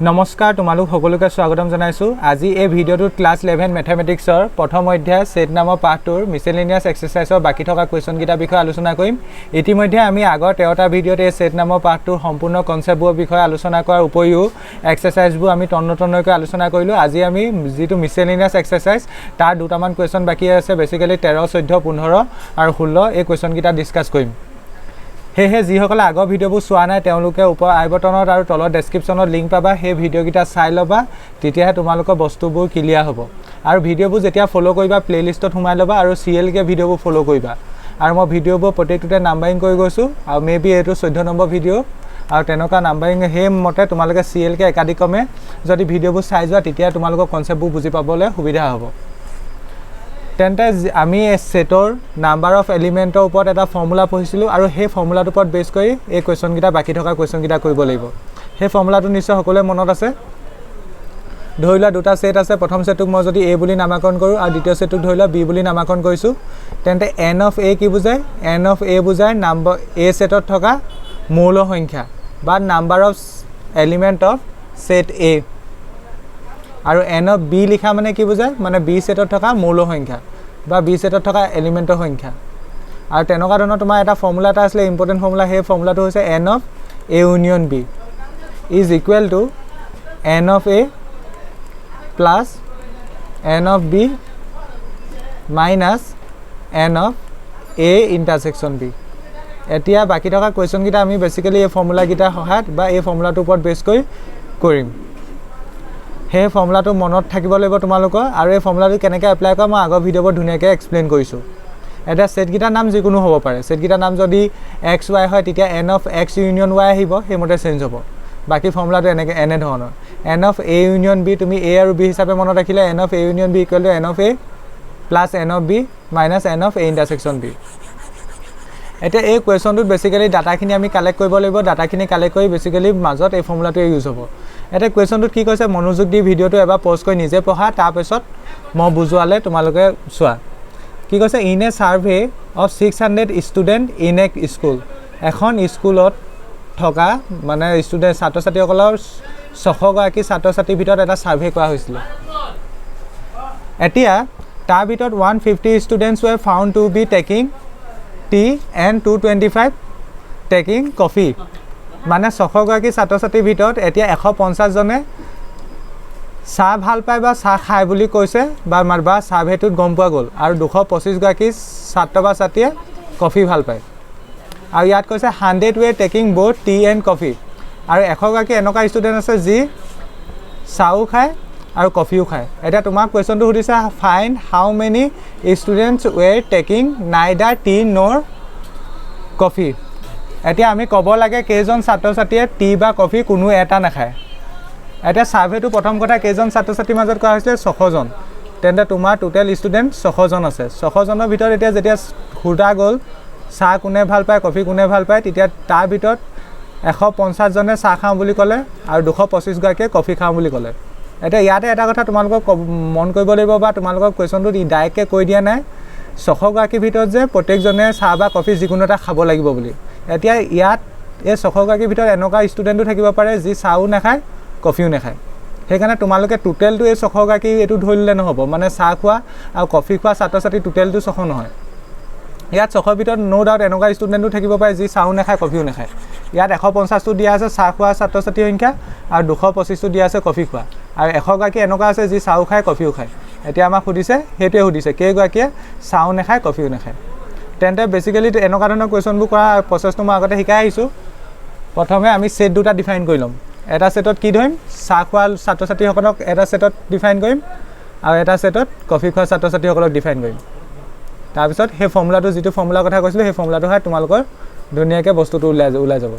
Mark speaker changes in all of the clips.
Speaker 1: নমস্কাৰ, তোমালোক সকলোকে স্বাগতম জনাইছোঁ। আজি এই ভিডিঅ'টোত ক্লাছ 11 মেথমেটিক্সৰ প্ৰথম অধ্যায় ছেট নামৰ পাঠটোৰ মিছেলেনিয়াছ এক্সাৰচাইজৰ বাকী থকা কুৱেশ্যনকেইটাৰ বিষয়ে আলোচনা কৰিম। ইতিমধ্যে আমি আগৰ 13টা ভিডিঅ'ত এই ছেট নামৰ পাঠটোৰ সম্পূৰ্ণ কনচেপ্টবোৰৰ বিষয়ে আলোচনা কৰাৰ উপৰিও এক্সাৰচাইজবোৰ আমি তন্ন তন্নকৈ আলোচনা কৰিলোঁ। আজি আমি যিটো মিছেলেনিয়াছ এক্সাৰচাইজ, তাৰ দুটামান কুৱেশ্যন বাকী আছে, বেচিকেলি 13, 14, 15 আৰু 16, এই কুৱেশ্যনকেইটা ডিছকাছ কৰিম। সেয়েহে যিসকলে আগৰ ভিডিঅ'বোৰ চোৱা নাই, তেওঁলোকে ওপৰ আই বটনত আৰু তলত ডেছক্ৰিপশ্যনত লিংক পাবা, সেই ভিডিঅ'কেইটা চাই ল'বা, তেতিয়াহে তোমালোকৰ বস্তুবোৰ ক্লিয়াৰ হ'ব। আৰু ভিডিঅ'বোৰ যেতিয়া ফ'ল' কৰিবা, প্লে'লিষ্টত সোমাই ল'বা আৰু চিৰিয়েলকৈ ভিডিঅ'বোৰ ফ'ল' কৰিবা। আৰু মই ভিডিঅ'বোৰ প্ৰত্যেকটোতে নাম্বাৰিং কৰি গৈছোঁ আৰু মে বি এইটো 14 নম্বৰ ভিডিঅ' আৰু তেনেকুৱা নাম্বাৰিং সেইমতে তোমালোকে চিৰিয়েলকৈ একাদিক্ৰমে যদি ভিডিঅ'বোৰ চাই যোৱা, তেতিয়া তোমালোকৰ কনচেপ্টবোৰ বুজি পাবলৈ সুবিধা হ'ব। তেন্তে আমি ছেটৰ নাম্বাৰ অফ এলিমেণ্টৰ ওপৰত এটা ফৰ্মুলা পঢ়িছিলোঁ আৰু সেই ফৰ্মুলাটোৰ ওপৰত বেছ কৰি এই কুৱেশ্যনকেইটা, বাকী থকা কুৱেশ্যনকেইটা কৰিব লাগিব। সেই ফৰ্মুলাটো নিশ্চয় সকলোৱে মনত আছে। ধৰি লোৱা দুটা ছেট আছে। প্ৰথম ছেটটোক মই যদি এ বুলি নামাকৰণ কৰোঁ আৰু দ্বিতীয় ছেটটোক ধৰি লোৱা বি বুলি নামাকৰণ কৰিছোঁ, তেন্তে এন অফ এ কি বুজায়? এন অফ এ বুজায় নাম্বাৰ এ ছেটত থকা মৌল সংখ্যা বা number of element of set A। আৰু এন অফ বি লিখা মানে কি বুজায়? মানে বি ছেটত থকা মৌল সংখ্যা বা বি ছেটত থকা এলিমেণ্টৰ সংখ্যা। আৰু তেনেকুৱা ধৰণৰ তোমাৰ এটা ফৰ্মুলা এটা আছিলে, ইম্পৰ্টেণ্ট ফৰ্মুলা। সেই ফৰ্মুলাটো হৈছে n of A union B is equal to n of A plus n of B minus n of A intersection B। এতিয়া বাকী থকা কুৱেশ্যনকেইটা আমি বেচিকেলি এই ফৰ্মুলাকেইটাৰ সহায়ত বা এই ফৰ্মুলাটোৰ ওপৰত বেছ কৰি কৰিম। সেই ফৰ্মুলাটো মনত থাকিব লাগিব তোমালোকৰ। আৰু এই ফৰ্মুলাটো কেনেকৈ এপ্লাই কৰা, মই আগৰ ভিডিঅ'বোৰ ধুনীয়াকৈ এক্সপ্লেইন কৰিছোঁ। এতিয়া ছেটকেইটাৰ নাম যিকোনো হ'ব পাৰে। ছেটকেইটাৰ নাম যদি এক্স ৱাই হয়, তেতিয়া n of X union Y আহিব, সেইমতে চেঞ্জ হ'ব। বাকী ফৰ্মুলাটো এনেকৈ এনেধৰণৰ: n of A union B, তুমি এ আৰু বি হিচাপে মনত ৰাখিলে, n of A union B equal to n of A plus n of B minus n of A intersection B। এতিয়া এই কুৱেশ্যনটোত বেচিকেলি ডাটাখিনি আমি কালেক্ট কৰিব লাগিব। ডাটাখিনি কালেক্ট কৰি বেচিকেলি মাজত এই ফৰ্মুলাটোৱে ইউজ হ'ব। এতিয়া কুৱেশ্যনটোত কি কৈছে, মনোযোগ দি ভিডিঅ'টো এবাৰ প'জ কৰি নিজে পঢ়া, তাৰপিছত মই বুজোৱালে তোমালোকে চোৱা। কি কৈছে? In a survey of 600 student in a school, এখন স্কুলত থকা মানে ষ্টুডেণ্ট ছাত্ৰ ছাত্ৰীসকলৰ 600গৰাকী ছাত্ৰ ছাত্ৰীৰ ভিতৰত এটা ছাৰ্ভে কৰা হৈছিলে। এতিয়া তাৰ ভিতৰত 150 students were found to be taking tea and 225 taking coffee। মানে 600গৰাকী ছাত্ৰ ছাত্ৰীৰ ভিতৰত এতিয়া 150জনে চাহ ভাল পায় বা চাহ খায় বুলি কৈছে বা ছাৰ্ভেটোত গম পোৱা গ'ল আৰু 225গৰাকী ছাত্ৰ বা ছাত্ৰীয়ে কফি ভাল পায়। আৰু ইয়াত কৈছে 100 were taking both tea and coffee। আৰু 100গৰাকী এনেকুৱা ষ্টুডেণ্ট আছে যি চাহো খায় আৰু কফিও খায়। এতিয়া তোমাক কুৱেশ্যনটো সুধিছে, find how many students were taking neither tea nor coffee। এতিয়া আমি ক'ব লাগে কেইজন ছাত্ৰ ছাত্ৰীয়ে টি বা কফি কোনো এটা নাখায়। এতিয়া ছাৰ্ভেটো প্ৰথম কথা কেইজন ছাত্ৰ ছাত্ৰীৰ মাজত কৰা হৈছিলে? 600জন। তেন্তে তোমাৰ টোটেল ষ্টুডেণ্ট 600জন আছে। 600জনৰ ভিতৰত এতিয়া যেতিয়া সোধা গ'ল চাহ কোনে ভাল পায়, কফি কোনে ভাল পায়, তেতিয়া তাৰ ভিতৰত 150জনে চাহ খাওঁ বুলি ক'লে আৰু 225গৰাকীয়ে কফি খাওঁ বুলি ক'লে। এতিয়া ইয়াতে এটা কথা তোমালোকক মন কৰিব লাগিব বা তোমালোকক কুৱেশ্যনটোত ডাইৰেক্টকৈ কৈ দিয়া নাই 600গৰাকীৰ ভিতৰত যে প্ৰত্যেকজনে চাহ বা কফি যিকোনো এটা খাব লাগিব বুলি। এতিয়া ইয়াত এই 600গৰাকীৰ ভিতৰত এনেকুৱা ষ্টুডেণ্টো থাকিব পাৰে যি চাহো নাখায়, কফিও নাখায়। সেইকাৰণে তোমালোকে টোটেলটো এই 600গৰাকী এইটো ধৰি ল'লে নহ'ব। মানে চাহ খোৱা আৰু কফি খোৱা ছাত্ৰ ছাত্ৰী টোটেলটো 600 নহয়। ইয়াত 600ৰ ভিতৰত ন' ডাউট এনেকুৱা ষ্টুডেণ্টো থাকিব পাৰে যি চাহো নাখায়, কফিও নাখায়। ইয়াত 150টো দিয়া আছে চাহ খোৱা ছাত্ৰ ছাত্ৰীৰ সংখ্যা আৰু 225টো দিয়া আছে কফি খোৱা। আৰু 100গৰাকী এনেকুৱা আছে যি চাহো খায়, কফিও খায়। এতিয়া আমাক সুধিছে, সেইটোৱে সুধিছে, কেইগৰাকীয়ে চাহো নাখায়, কফিও নাখায়। তেন্তে বেচিকেলি এনেকুৱা ধৰণৰ কুৱেশ্যনবোৰ কৰা প্ৰচেছটো মই আগতে শিকাই আহিছোঁ। প্ৰথমে আমি ছেট দুটা ডিফাইন কৰি ল'ম। এটা ছেটত কি ধৰিম? চাহ খোৱা ছাত্ৰ ছাত্ৰীসকলক এটা ছেটত ডিফাইন কৰিম আৰু এটা ছেটত কফি খোৱা ছাত্ৰ ছাত্ৰীসকলক ডিফাইন কৰিম। তাৰপিছত সেই ফৰ্মুলাটো, যিটো ফৰ্মুলাৰ কথা কৈছিলোঁ, সেই ফৰ্মুলাটো হয় তোমালোকৰ ধুনীয়াকৈ বস্তুটো ওলাই ওলাই যাব।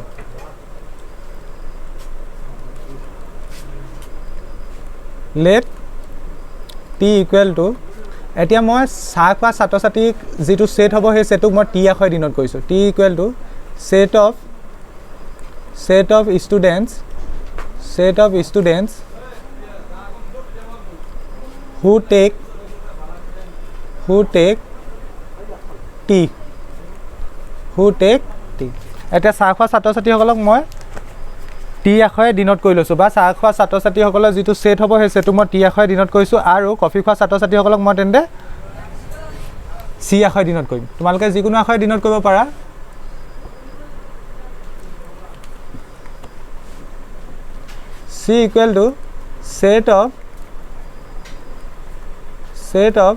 Speaker 1: লেট টি ইকুৱেল টু, এতিয়া মই চাহ খোৱা ছাত্ৰ ছাত্ৰীক যিটো ছেট হ'ব, সেই ছেটটোক মই টি আখৰ ডিনোট কৰিছোঁ। T equal to set of students who take tea, who take tea। এতিয়া চাহ খোৱা ছাত্ৰ ছাত্ৰীসকলক মই টি আখৰে ডিনোট কৰি লৈছোঁ, বা চাহ খোৱা ছাত্ৰ ছাত্ৰীসকলৰ যিটো ছেট হ'ব সেই ছেটটো মই টি আখৰে ডিনোট কৰিছোঁ, আৰু কফি খোৱা ছাত্ৰ ছাত্ৰীসকলক মই তেন্তে চি আখৰে ডিনোট কৰিম। তোমালোকে যিকোনো আখৰে ডিনোট কৰিব পাৰা। C equal to set of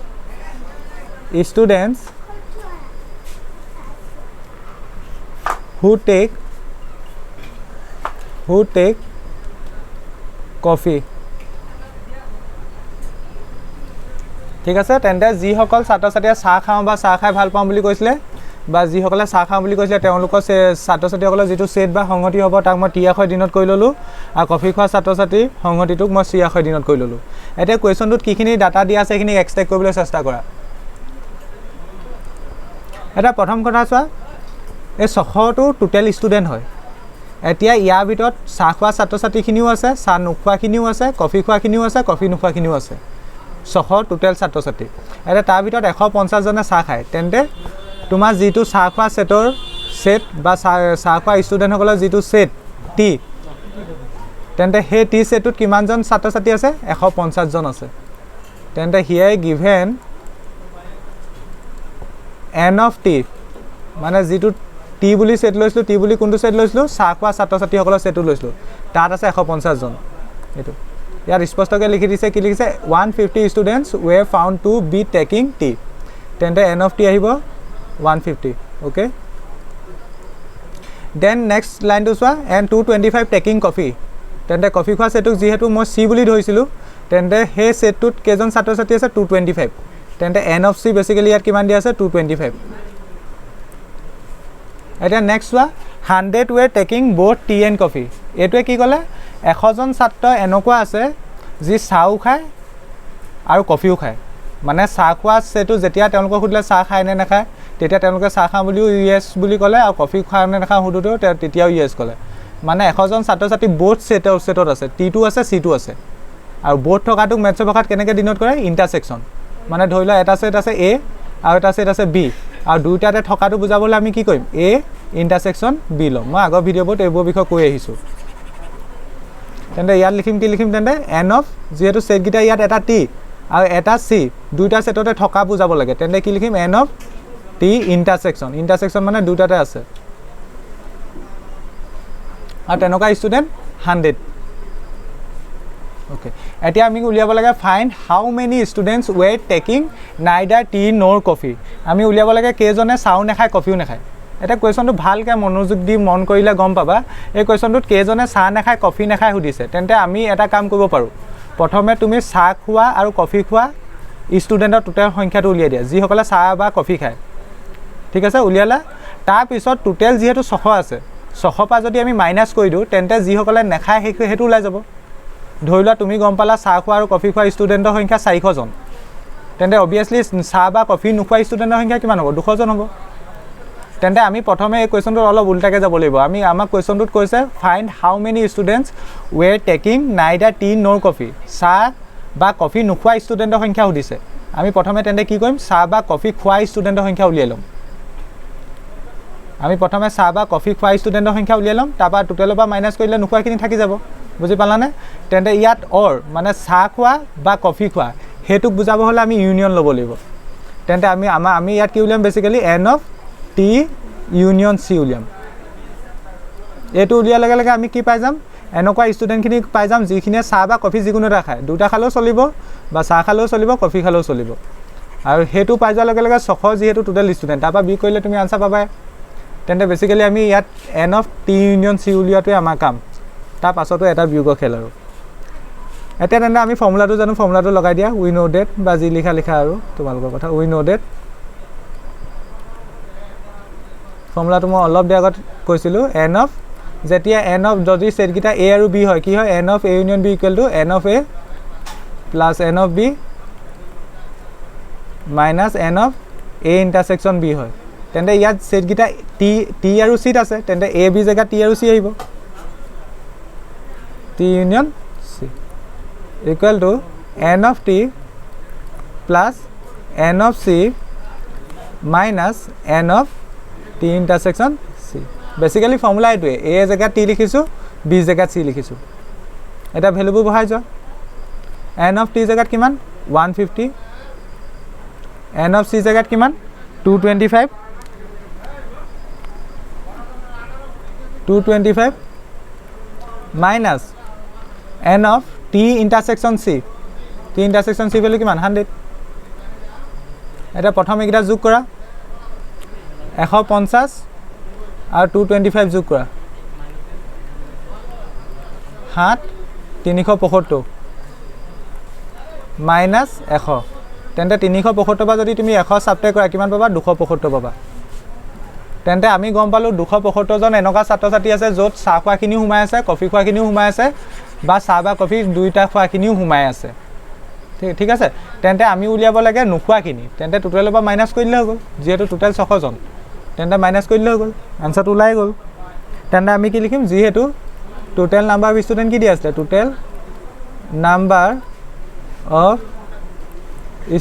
Speaker 1: students who take coffee। ঠিক আছে, তেন্তে যিসকল ছাত্ৰ ছাত্ৰীয়ে চাহ খাওঁ বা চাহ খাই ভাল পাওঁ বুলি কৈছিলে, বা যিসকলে চাহ খাওঁ বুলি কৈছিলে তেওঁলোকৰ ছাত্ৰ ছাত্ৰীসকলৰ যিটো ছেট বা সংহতি হ'ব তাক মই টি আখৰে ডিনোট কৰি ল'লোঁ, আৰু কফি খোৱা ছাত্ৰ ছাত্ৰীৰ সংহতিটোক মই চি আখৰে ডিনোট কৰি ল'লোঁ। এতিয়া কুৱেশ্যনটোত কিখিনি ডাটা দিয়া আছে সেইখিনি এক্সট্ৰেক্ট কৰিবলৈ চেষ্টা কৰা। এটা প্ৰথম কথা চোৱা, এই 600টো টোটেল ষ্টুডেণ্ট হয়। এতিয়া ইয়াৰ ভিতৰত চাহ খোৱা ছাত্ৰ ছাত্ৰীখিনিও আছে, চাহ নোখোৱাখিনিও আছে, কফি খোৱাখিনিও আছে, কফি নোখোৱাখিনিও আছে। 600 টোটেল ছাত্ৰ ছাত্ৰী। এতিয়া তাৰ ভিতৰত 150জনে চাহ খায়, তেন্তে তোমাৰ যিটো চাহ খোৱা ছেটৰ ছেট বা চাহ খোৱা ষ্টুডেণ্টসকলৰ যিটো ছেট টি, তেন্তে সেই টি ছেটটোত কিমানজন ছাত্ৰ ছাত্ৰী আছে? 150জন আছে। তেন্তে হিয়াই গিভেন এন অফ টি, মানে যিটো টি বুলি ছেট লৈছিলোঁ, টি বুলি কোনটো ছেট লৈছিলোঁ? চাহ খোৱা ছাত্ৰ ছাত্ৰীসকলৰ ছেটটো লৈছিলোঁ, তাত আছে 150জন। এইটো ইয়াত স্পষ্টকৈ লিখি দিছে, কি লিখিছে? 150 students were found to be taking tea. তেন্তে এন অফ টি আহিব 150। অ'কে, then next লাইনটো চোৱা, এণ্ড 225 টেকিং কফি। তেন্তে কফি খোৱা ছেটটোক যিহেতু মই চি বুলি ধৰিছিলোঁ, তেন্তে সেই ছেটটোত কেইজন ছাত্ৰ ছাত্ৰী আছে? 225। তেন্তে এন অফ চি বেচিকেলি ইয়াত কিমান দিয়া আছে? 225। এতিয়া নেক্সট চোৱা, 100 were taking both tea and coffee. এইটোৱে কি ক'লে? 100জন ছাত্ৰ এনেকুৱা আছে যি চাহো খায় আৰু কফিও খায়। মানে চাহ খোৱা ছেটটো যেতিয়া তেওঁলোকক সুধিলে চাহ খায় নে নাখায়, তেতিয়া তেওঁলোকে চাহ খাওঁ বুলিও য়েছ বুলি ক'লে, আৰু কফি খাওঁ নে নাখাওঁ সোধোঁতেও তেতিয়াও য়েছ ক'লে। মানে 100জন ছাত্ৰ ছাত্ৰী বোথ ছেটত আছে, টিটো আছে চিটো আছে। আৰু বোথ থকাটোক মেথছৰ ভাষাত কেনেকৈ ডিনোট কৰে? ইণ্টাৰছেকশ্যন। মানে ধৰি লোৱা এটা ছেট আছে এ আৰু এটা ছেট আছে বি, আৰু দুয়োটাতে থকাটো বুজাবলৈ আমি কি কৰিম? এ ইণ্টাৰছেকশ্যন বি ল'ম। মই আগৰ ভিডিঅ'বোৰত এইবোৰ বিষয়ে কৈ আহিছোঁ। তেন্তে ইয়াত লিখিম কি লিখিম? তেন্তে এন অফ, যিহেতু ছেটকেইটা ইয়াত এটা টি আৰু এটা চি, দুয়োটা ছেটতে থকা বুজাব লাগে, তেন্তে কি লিখিম? N of T intersection. Intersection মানে দুয়োটাতে আছে, আৰু তেনেকুৱা ষ্টুডেণ্ট 100। অ'কে, এতিয়া আমি উলিয়াব লাগে find how many students were taking neither tea nor coffee. আমি উলিয়াব লাগে কেইজনে চাহো নাখায় কফিও নাখায়। এতিয়া কুৱেশ্যনটো ভালকৈ মনোযোগ দি মন কৰিলে গম পাবা, এই কুৱেশ্যনটোত কেইজনে চাহ নাখায় কফি নাখায় সুধিছে। তেন্তে আমি এটা কাম কৰিব পাৰোঁ, প্ৰথমে তুমি চাহ খোৱা আৰু কফি খোৱা ষ্টুডেণ্টৰ টোটেল সংখ্যাটো উলিয়াই দিয়া, যিসকলে চাহ বা কফি খায়। ঠিক আছে, উলিয়ালা। তাৰপিছত টোটেল যিহেতু 600 আছে, 600 পৰা যদি আমি মাইনাছ কৰি দিওঁ, তেন্তে যিসকলে নাখায় সেইটো ওলাই যাব। ধৰি লোৱা তুমি গম পালা চাহ খোৱা আৰু কফি খোৱা ষ্টুডেণ্টৰ সংখ্যা 400জন, তেন্তে অভিয়াছলি চাহ বা কফি নোখোৱা ষ্টুডেণ্টৰ সংখ্যা কিমান হ'ব? 200জন হ'ব। তেন্তে আমি প্ৰথমে এই কুৱেশ্যনটোত অলপ উল্টাকৈ যাব লাগিব। আমি আমাক কুৱেশ্যনটোত কৈছে find how many students were taking neither tea nor coffee. চাহ বা কফি নোখোৱা ষ্টুডেণ্টৰ সংখ্যা সুধিছে। আমি প্ৰথমে তেন্তে কি কৰিম? চাহ বা কফি খোৱা ষ্টুডেণ্টৰ সংখ্যা উলিয়াই ল'ম। আমি প্ৰথমে চাহ বা কফি খোৱা ষ্টুডেণ্টৰ সংখ্যা উলিয়াই ল'ম, তাৰপৰা টোটেলৰ পৰা মাইনাছ কৰিলে নোখোৱাখিনি থাকি যাব। বুজি পালানে? তেন্তে ইয়াত অৰ মানে চাহ খোৱা বা কফি খোৱা সেইটোক বুজাব হ'লে আমি ইউনিয়ন ল'ব লাগিব। তেন্তে আমি ইয়াত কি উলিয়াম? Basically N of T union C উলিয়াম। এইটো উলিওৱাৰ লগে লগে আমি কি পাই যাম? এনেকুৱা ষ্টুডেণ্টখিনি পাই যাম যিখিনিয়ে চাহ বা কফি যিকোনো এটা খায়, দুটা খালেও চলিব বা চাহ খালেও চলিব কফি খালেও চলিব। আৰু সেইটো পাই যোৱাৰ লগে লগে 600 যিহেতু টোটেল ষ্টুডেণ্ট, তাৰপৰা বিয়োগ কৰিলে তুমি আনচাৰ পাবাই। তেন্তে বেচিকেলি আমি ইয়াত N of T union C উলিওৱাটোৱে আমাৰ কাম, তাৰ পাছতো এটা বিয়োগৰ খেল আৰু। এতিয়া তেন্তে আমি ফৰ্মুলাটো জানো, ফৰ্মুলাটো লগাই দিয়া, উই ন' ডেট বা যি লিখা লিখা আৰু তোমালোকৰ কথা। উই ন' ডেট ফৰ্মুলাটো মই অলপ দেৰি আগত কৈছিলোঁ। এন অফ, যেতিয়া এন অফ যদি ছেটকেইটা এ আৰু বি হয়, কি হয়? N of A union B equal to N of A plus N of B minus N of A intersection B হয়। তেন্তে ইয়াত ছেটকেইটা টি আৰু চিত আছে, তেন্তে এ বি জেগাত টি আৰু চি আহিব, T union C equal to N of T plus N of C minus N of T intersection C. Basically formula এইটোৱে, এ জেগাত টি লিখিছোঁ, বিৰ জেগাত চি লিখিছোঁ। এতিয়া ভেলুবোৰ বহাই যোৱা। এন অফ টি জেগাত কিমান? 150। এন অফ চি জেগাত কিমান? 225। 225 minus n of T intersection C, T intersection C value কিমান? 100। এতিয়া প্ৰথম এইকেইটা যোগ কৰা, 150 আৰু 225 যোগ কৰা, 7 375 মাইনাছ 100। তেন্তে 375 পৰা যদি তুমি 100 ছাবট্ৰেক্ট কৰা কিমান পাবা? 275 পাবা। তেন্তে আমি গম পালোঁ 275জন এনেকুৱা ছাত্ৰ ছাত্ৰী আছে য'ত চাহ খোৱাখিনিও সোমাই আছে, কফি খোৱাখিনিও সোমাই আছে, বা চাহ বা কফি দুয়োটা খোৱাখিনিও সোমাই আছে। ঠিক আছে। তেন্তে আমি উলিয়াব লাগে নোখোৱাখিনি। তেন্তে টোটেলৰ পৰা মাইনাছ কৰি দিলে হৈ গ'ল, যিহেতু টোটেল 600জন, তেন্তে মাইনাছ কৰি দিলে হৈ গ'ল, আনচাৰটো ওলাই গ'ল। তেন্তে আমি কি লিখিম? যিহেতু টোটেল নাম্বাৰ অফ ষ্টুডেণ্ট কি দিয়া আছিলে? Total number of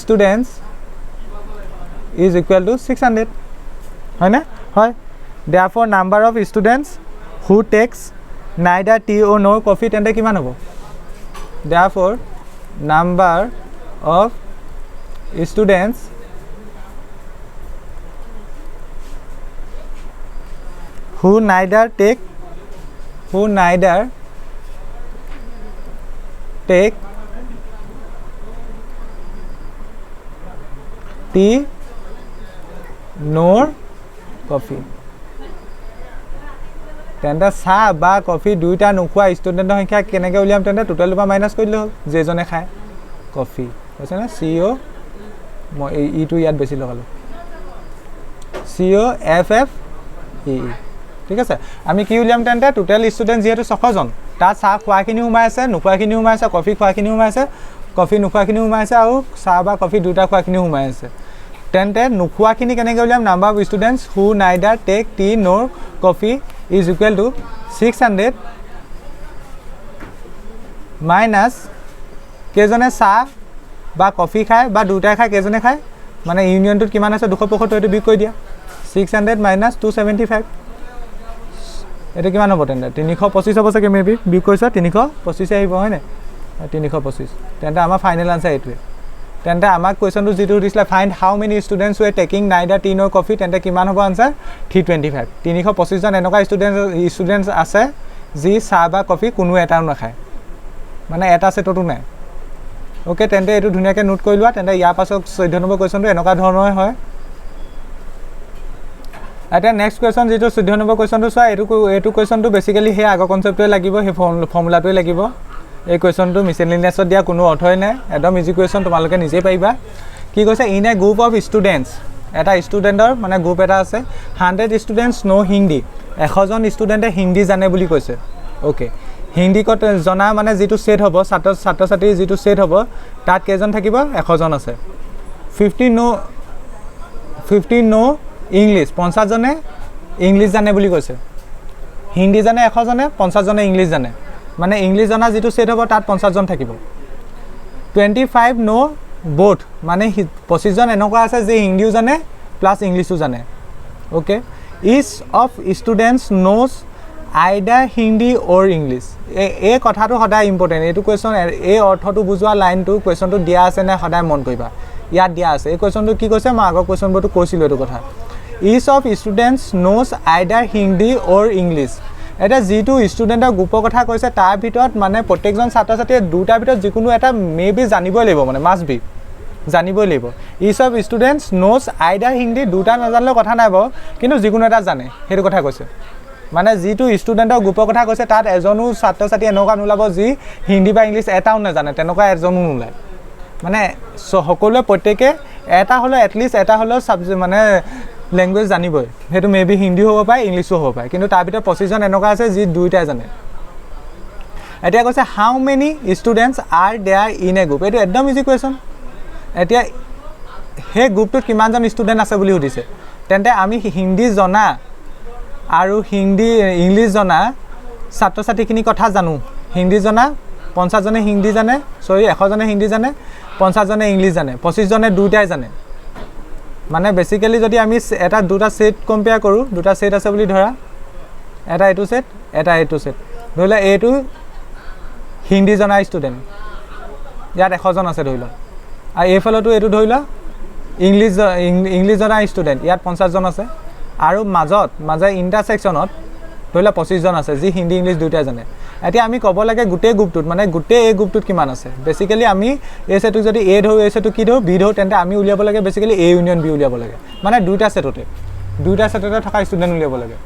Speaker 1: students is equal to 600, হয়নে? হয়। Therefore number of students who takes neither tea or nor coffee তেন্তে কিমান হ'ব? Therefore number of students who neither take tea nor coffee, তেন্তে চাহ বা কফি দুয়োটা নোখোৱা ষ্টুডেণ্টৰ সংখ্যা কেনেকৈ উলিয়াম? তেন্তে টোটেলৰ পৰা মাইনাছ কৰি দিলে হ'ল, যেইজনে খায় কফি, কৈছেনে? চি অ', মই এই ইটো ইয়াত বেছি লগালোঁ, C O F F E E. ঠিক আছে। আমি কি উলিয়াম তেন্তে? টোটেল ষ্টুডেণ্ট যিহেতু 600জন, তাত চাহ খোৱাখিনিও সোমাই আছে, নোখোৱাখিনিও সোমাই আছে, কফি খোৱাখিনিও সোমাই আছে, কফি নোখোৱাখিনিও সোমাই আছে, আৰু চাহ বা কফি দুয়োটা খোৱাখিনিও সোমাই আছে। তেন্তে নোখোৱাখিনি কেনেকৈ উলিয়াম? Number of students who neither take tea nor coffee is equal to 600 minus কেইজনে চাহ বা কফি খায় বা দুয়োটাই খায়, কেইজনে খায়, মানে ইউনিয়নটোত কিমান আছে 275, এইটো বিয়োগ কৰি দিয়া, 600 মাইনাছ 275, এইটো কিমান হ'ব? তেন্তে 325 হ'ব চাগে, মে বি বিয়োগ কৰিছা 325 আহিব, হয়নে? 325। তেন্তে আমাৰ ফাইনেল আনচাৰ এইটোৱে। তেন্তে আমাক কুৱেশ্যনটো যিটো সুধিছিলে find how many students were taking neither tea nor coffee, তেন্তে কিমান হ'ব আনচাৰ? 325। 325জন এনেকুৱা ষ্টুডেণ্টছ আছে যি চাহ বা কফি কোনো এটাও নাখায়, মানে এটা ছেটতো নাই। অ'কে, তেন্তে এইটো ধুনীয়াকৈ নোট কৰি লোৱা। তেন্তে ইয়াৰ পাছত 14 নম্বৰ কুৱেশ্যনটো এনেকুৱা ধৰণৰে হয়। এতিয়া নেক্সট কুৱেশ্যন যিটো 14 নম্বৰ কুৱেশ্যনটো চোৱা, এইটো কুৱেশ্যনটো বেচিকেলি সেই আগৰ কনচেপ্টটোৱে লাগিব, সেই ফৰ্মুলাটোৱে লাগিব। এই কুৱেশ্যনটো মিছেলিনিয়াছত দিয়া কোনো অৰ্থই নাই, একদম ইজি কুৱেশ্যন, তোমালোকে নিজেই পাৰিবা। কি কৈছে? In a group of students, এটা ষ্টুডেণ্টৰ মানে গ্ৰুপ এটা আছে, 100 ষ্টুডেণ্টছ ন' হিন্দী, 100জন ষ্টুডেণ্টে হিন্দী জানে বুলি কৈছে। অ'কে, হিন্দী ক'ত জনা মানে যিটো ছেট হ'ব, ছাত্ৰ ছাত্ৰীৰ যিটো ছেট হ'ব তাত কেইজন থাকিব? 100জন আছে। 50 ন' ইংলিছ, 50জনে ইংলিছ জানে বুলি কৈছে। হিন্দী জানে 100জনে, 50জনে ইংলিছ জানে, মানে ইংলিছ জনা যিটো ছেট হ'ব তাত 50জন থাকিব। 25 ন' বোথ, মানে 25জন এনেকুৱা আছে যে হিন্দীও জানে প্লাছ ইংলিছো জানে। Okay, each of students knows either Hindi or English. এই কথাটো সদায় ইম্পৰ্টেণ্ট, এইটো কুৱেশ্যন এই অৰ্থটো বুজোৱা লাইনটো কুৱেশ্যনটো দিয়া আছে নে সদায় মন কৰিবা, ইয়াত দিয়া আছে। এই কুৱেশ্যনটো কি কৈছে? মই আগৰ কুৱেশ্যনবোৰতো কৈছিলোঁ এইটো কথা। Each of students knows either Hindi or English. এতিয়া যিটো ষ্টুডেণ্টৰ গ্ৰুপৰ কথা কৈছে তাৰ ভিতৰত মানে প্ৰত্যেকজন ছাত্ৰ ছাত্ৰীয়ে দুটাৰ ভিতৰত যিকোনো এটা মে বি জানিবই লাগিব, মানে মাষ্ট বি জানিবই লাগিব। Each of students knows either Hindi, দুটা নাজানিলেও কথা নাই বাৰু, কিন্তু যিকোনো এটা জানে সেইটো কথা কৈছে। মানে যিটো ষ্টুডেণ্টৰ গ্ৰুপৰ কথা কৈছে তাত এজনো ছাত্ৰ ছাত্ৰী এনেকুৱা নোলাব যি হিন্দী বা ইংলিছ এটাও নাজানে, তেনেকুৱা এজনো নোলায়। মানে সকলোৱে প্ৰত্যেকে এটা হ'লেও এটলিষ্ট এটা হ'লেও ছাবজেক্ট মানে লেংগুৱেজ জানিবই, সেইটো মে বি হিন্দীও হ'ব পাৰে ইংলিছো হ'ব পাৰে, কিন্তু তাৰ ভিতৰত 25জন এনেকুৱা আছে যি দুয়োটাই জানে। এতিয়া কৈছে how many students are there in a group, এইটো একদম ইজি কুৱেশ্যন। এতিয়া সেই গ্ৰুপটোত কিমানজন ষ্টুডেণ্ট আছে বুলি সুধিছে, তেন্তে আমি হিন্দী জনা আৰু হিন্দী ইংলিছ জনা ছাত্ৰ ছাত্ৰীখিনিৰ কথা জানো। হিন্দী জনা 50জনে হিন্দী জানে, চৰি 100জনে হিন্দী জানে, 50জনে ইংলিছ জানে, 25জনে দুয়োটাই জানে। মানে বেচিকেলি যদি আমি এটা দুটা ছেট কম্পেয়াৰ কৰোঁ, দুটা ছেট আছে বুলি ধৰা, এটা এইটো ছেট এটা এইটো ছেট, ধৰি লোৱা এইটো হিন্দী জনা ষ্টুডেণ্ট, ইয়াত 100জন আছে ধৰি লোৱা, আৰু এইফালতো এইটো ধৰি লোৱা ইংলিছ জনা ষ্টুডেণ্ট, ইয়াত 50জন আছে, আৰু মাজে ইণ্টাৰছেকশ্যনত ধৰি লোৱা 25জন আছে যি হিন্দী ইংলিছ দুয়োটাই জানে। এতিয়া আমি ক'ব লাগে গোটেই গ্ৰুপটোত, মানে গোটেই এই গ্ৰুপটোত কিমান আছে। বেচিকেলি আমি এই ছেটটোক যদি এ ধৰোঁ, এই ছেটটোক কি ধৰোঁ, বি ধৰোঁ, তেন্তে আমি উলিয়াব লাগে বেচিকেলি এ ইউনিয়ন বি উলিয়াব লাগে, মানে দুয়োটা ছেটতে থকা ষ্টুডেণ্ট উলিয়াব লাগে।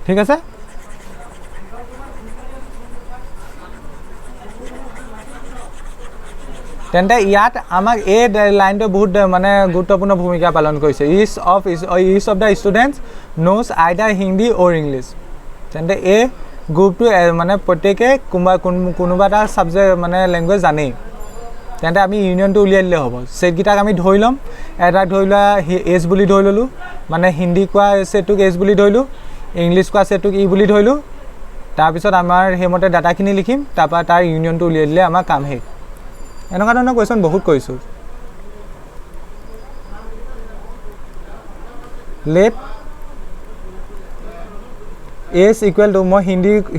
Speaker 1: ঠিক আছে, তেন্তে ইয়াত আমাক এই লাইনটো বহুত মানে গুৰুত্বপূৰ্ণ ভূমিকা পালন কৰিছে। Each of the students knows either Hindi or English. তেন্তে এই গ্ৰুপটো মানে প্ৰত্যেকে কোনোবা এটা ছাবজেক্ট মানে লেংগুৱেজ জানেই। তেন্তে আমি ইউনিয়নটো উলিয়াই দিলে হ'ব। ছেটকেইটাক আমি ধৰি ল'ম, এটাক ধৰি লোৱা এছ বুলি ধৰি ল'লোঁ, মানে হিন্দী কোৱা ছেটটোক এছ বুলি ধৰিলোঁ, ইংলিছ কোৱা ছেটটোক ই বুলি ধৰিলোঁ। তাৰপিছত আমাৰ সেইমতে ডাটাখিনি লিখিম, তাৰপৰা তাৰ ইউনিয়নটো উলিয়াই দিলে আমাৰ কাম শেষ। এনেকুৱা ধৰণৰ কুৱেশ্যন বহুত কৰিছোঁ। লেট এছ ইকুৱেল টু, মই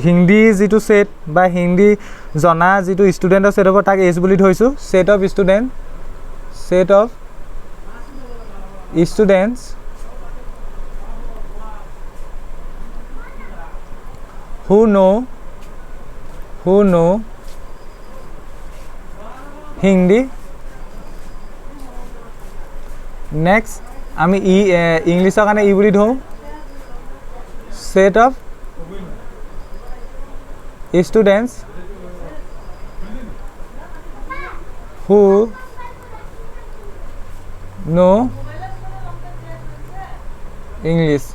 Speaker 1: হিন্দী যিটো ছেট বা হিন্দী জনা যিটো ষ্টুডেণ্টৰ ছেট হ'ব তাক এছ বুলি ধৰিছোঁ। Set of students who know Hindi. Next আমি ই ইংলিছৰ কাৰণে ই বুলি ধৰোঁ। Set of students who know English.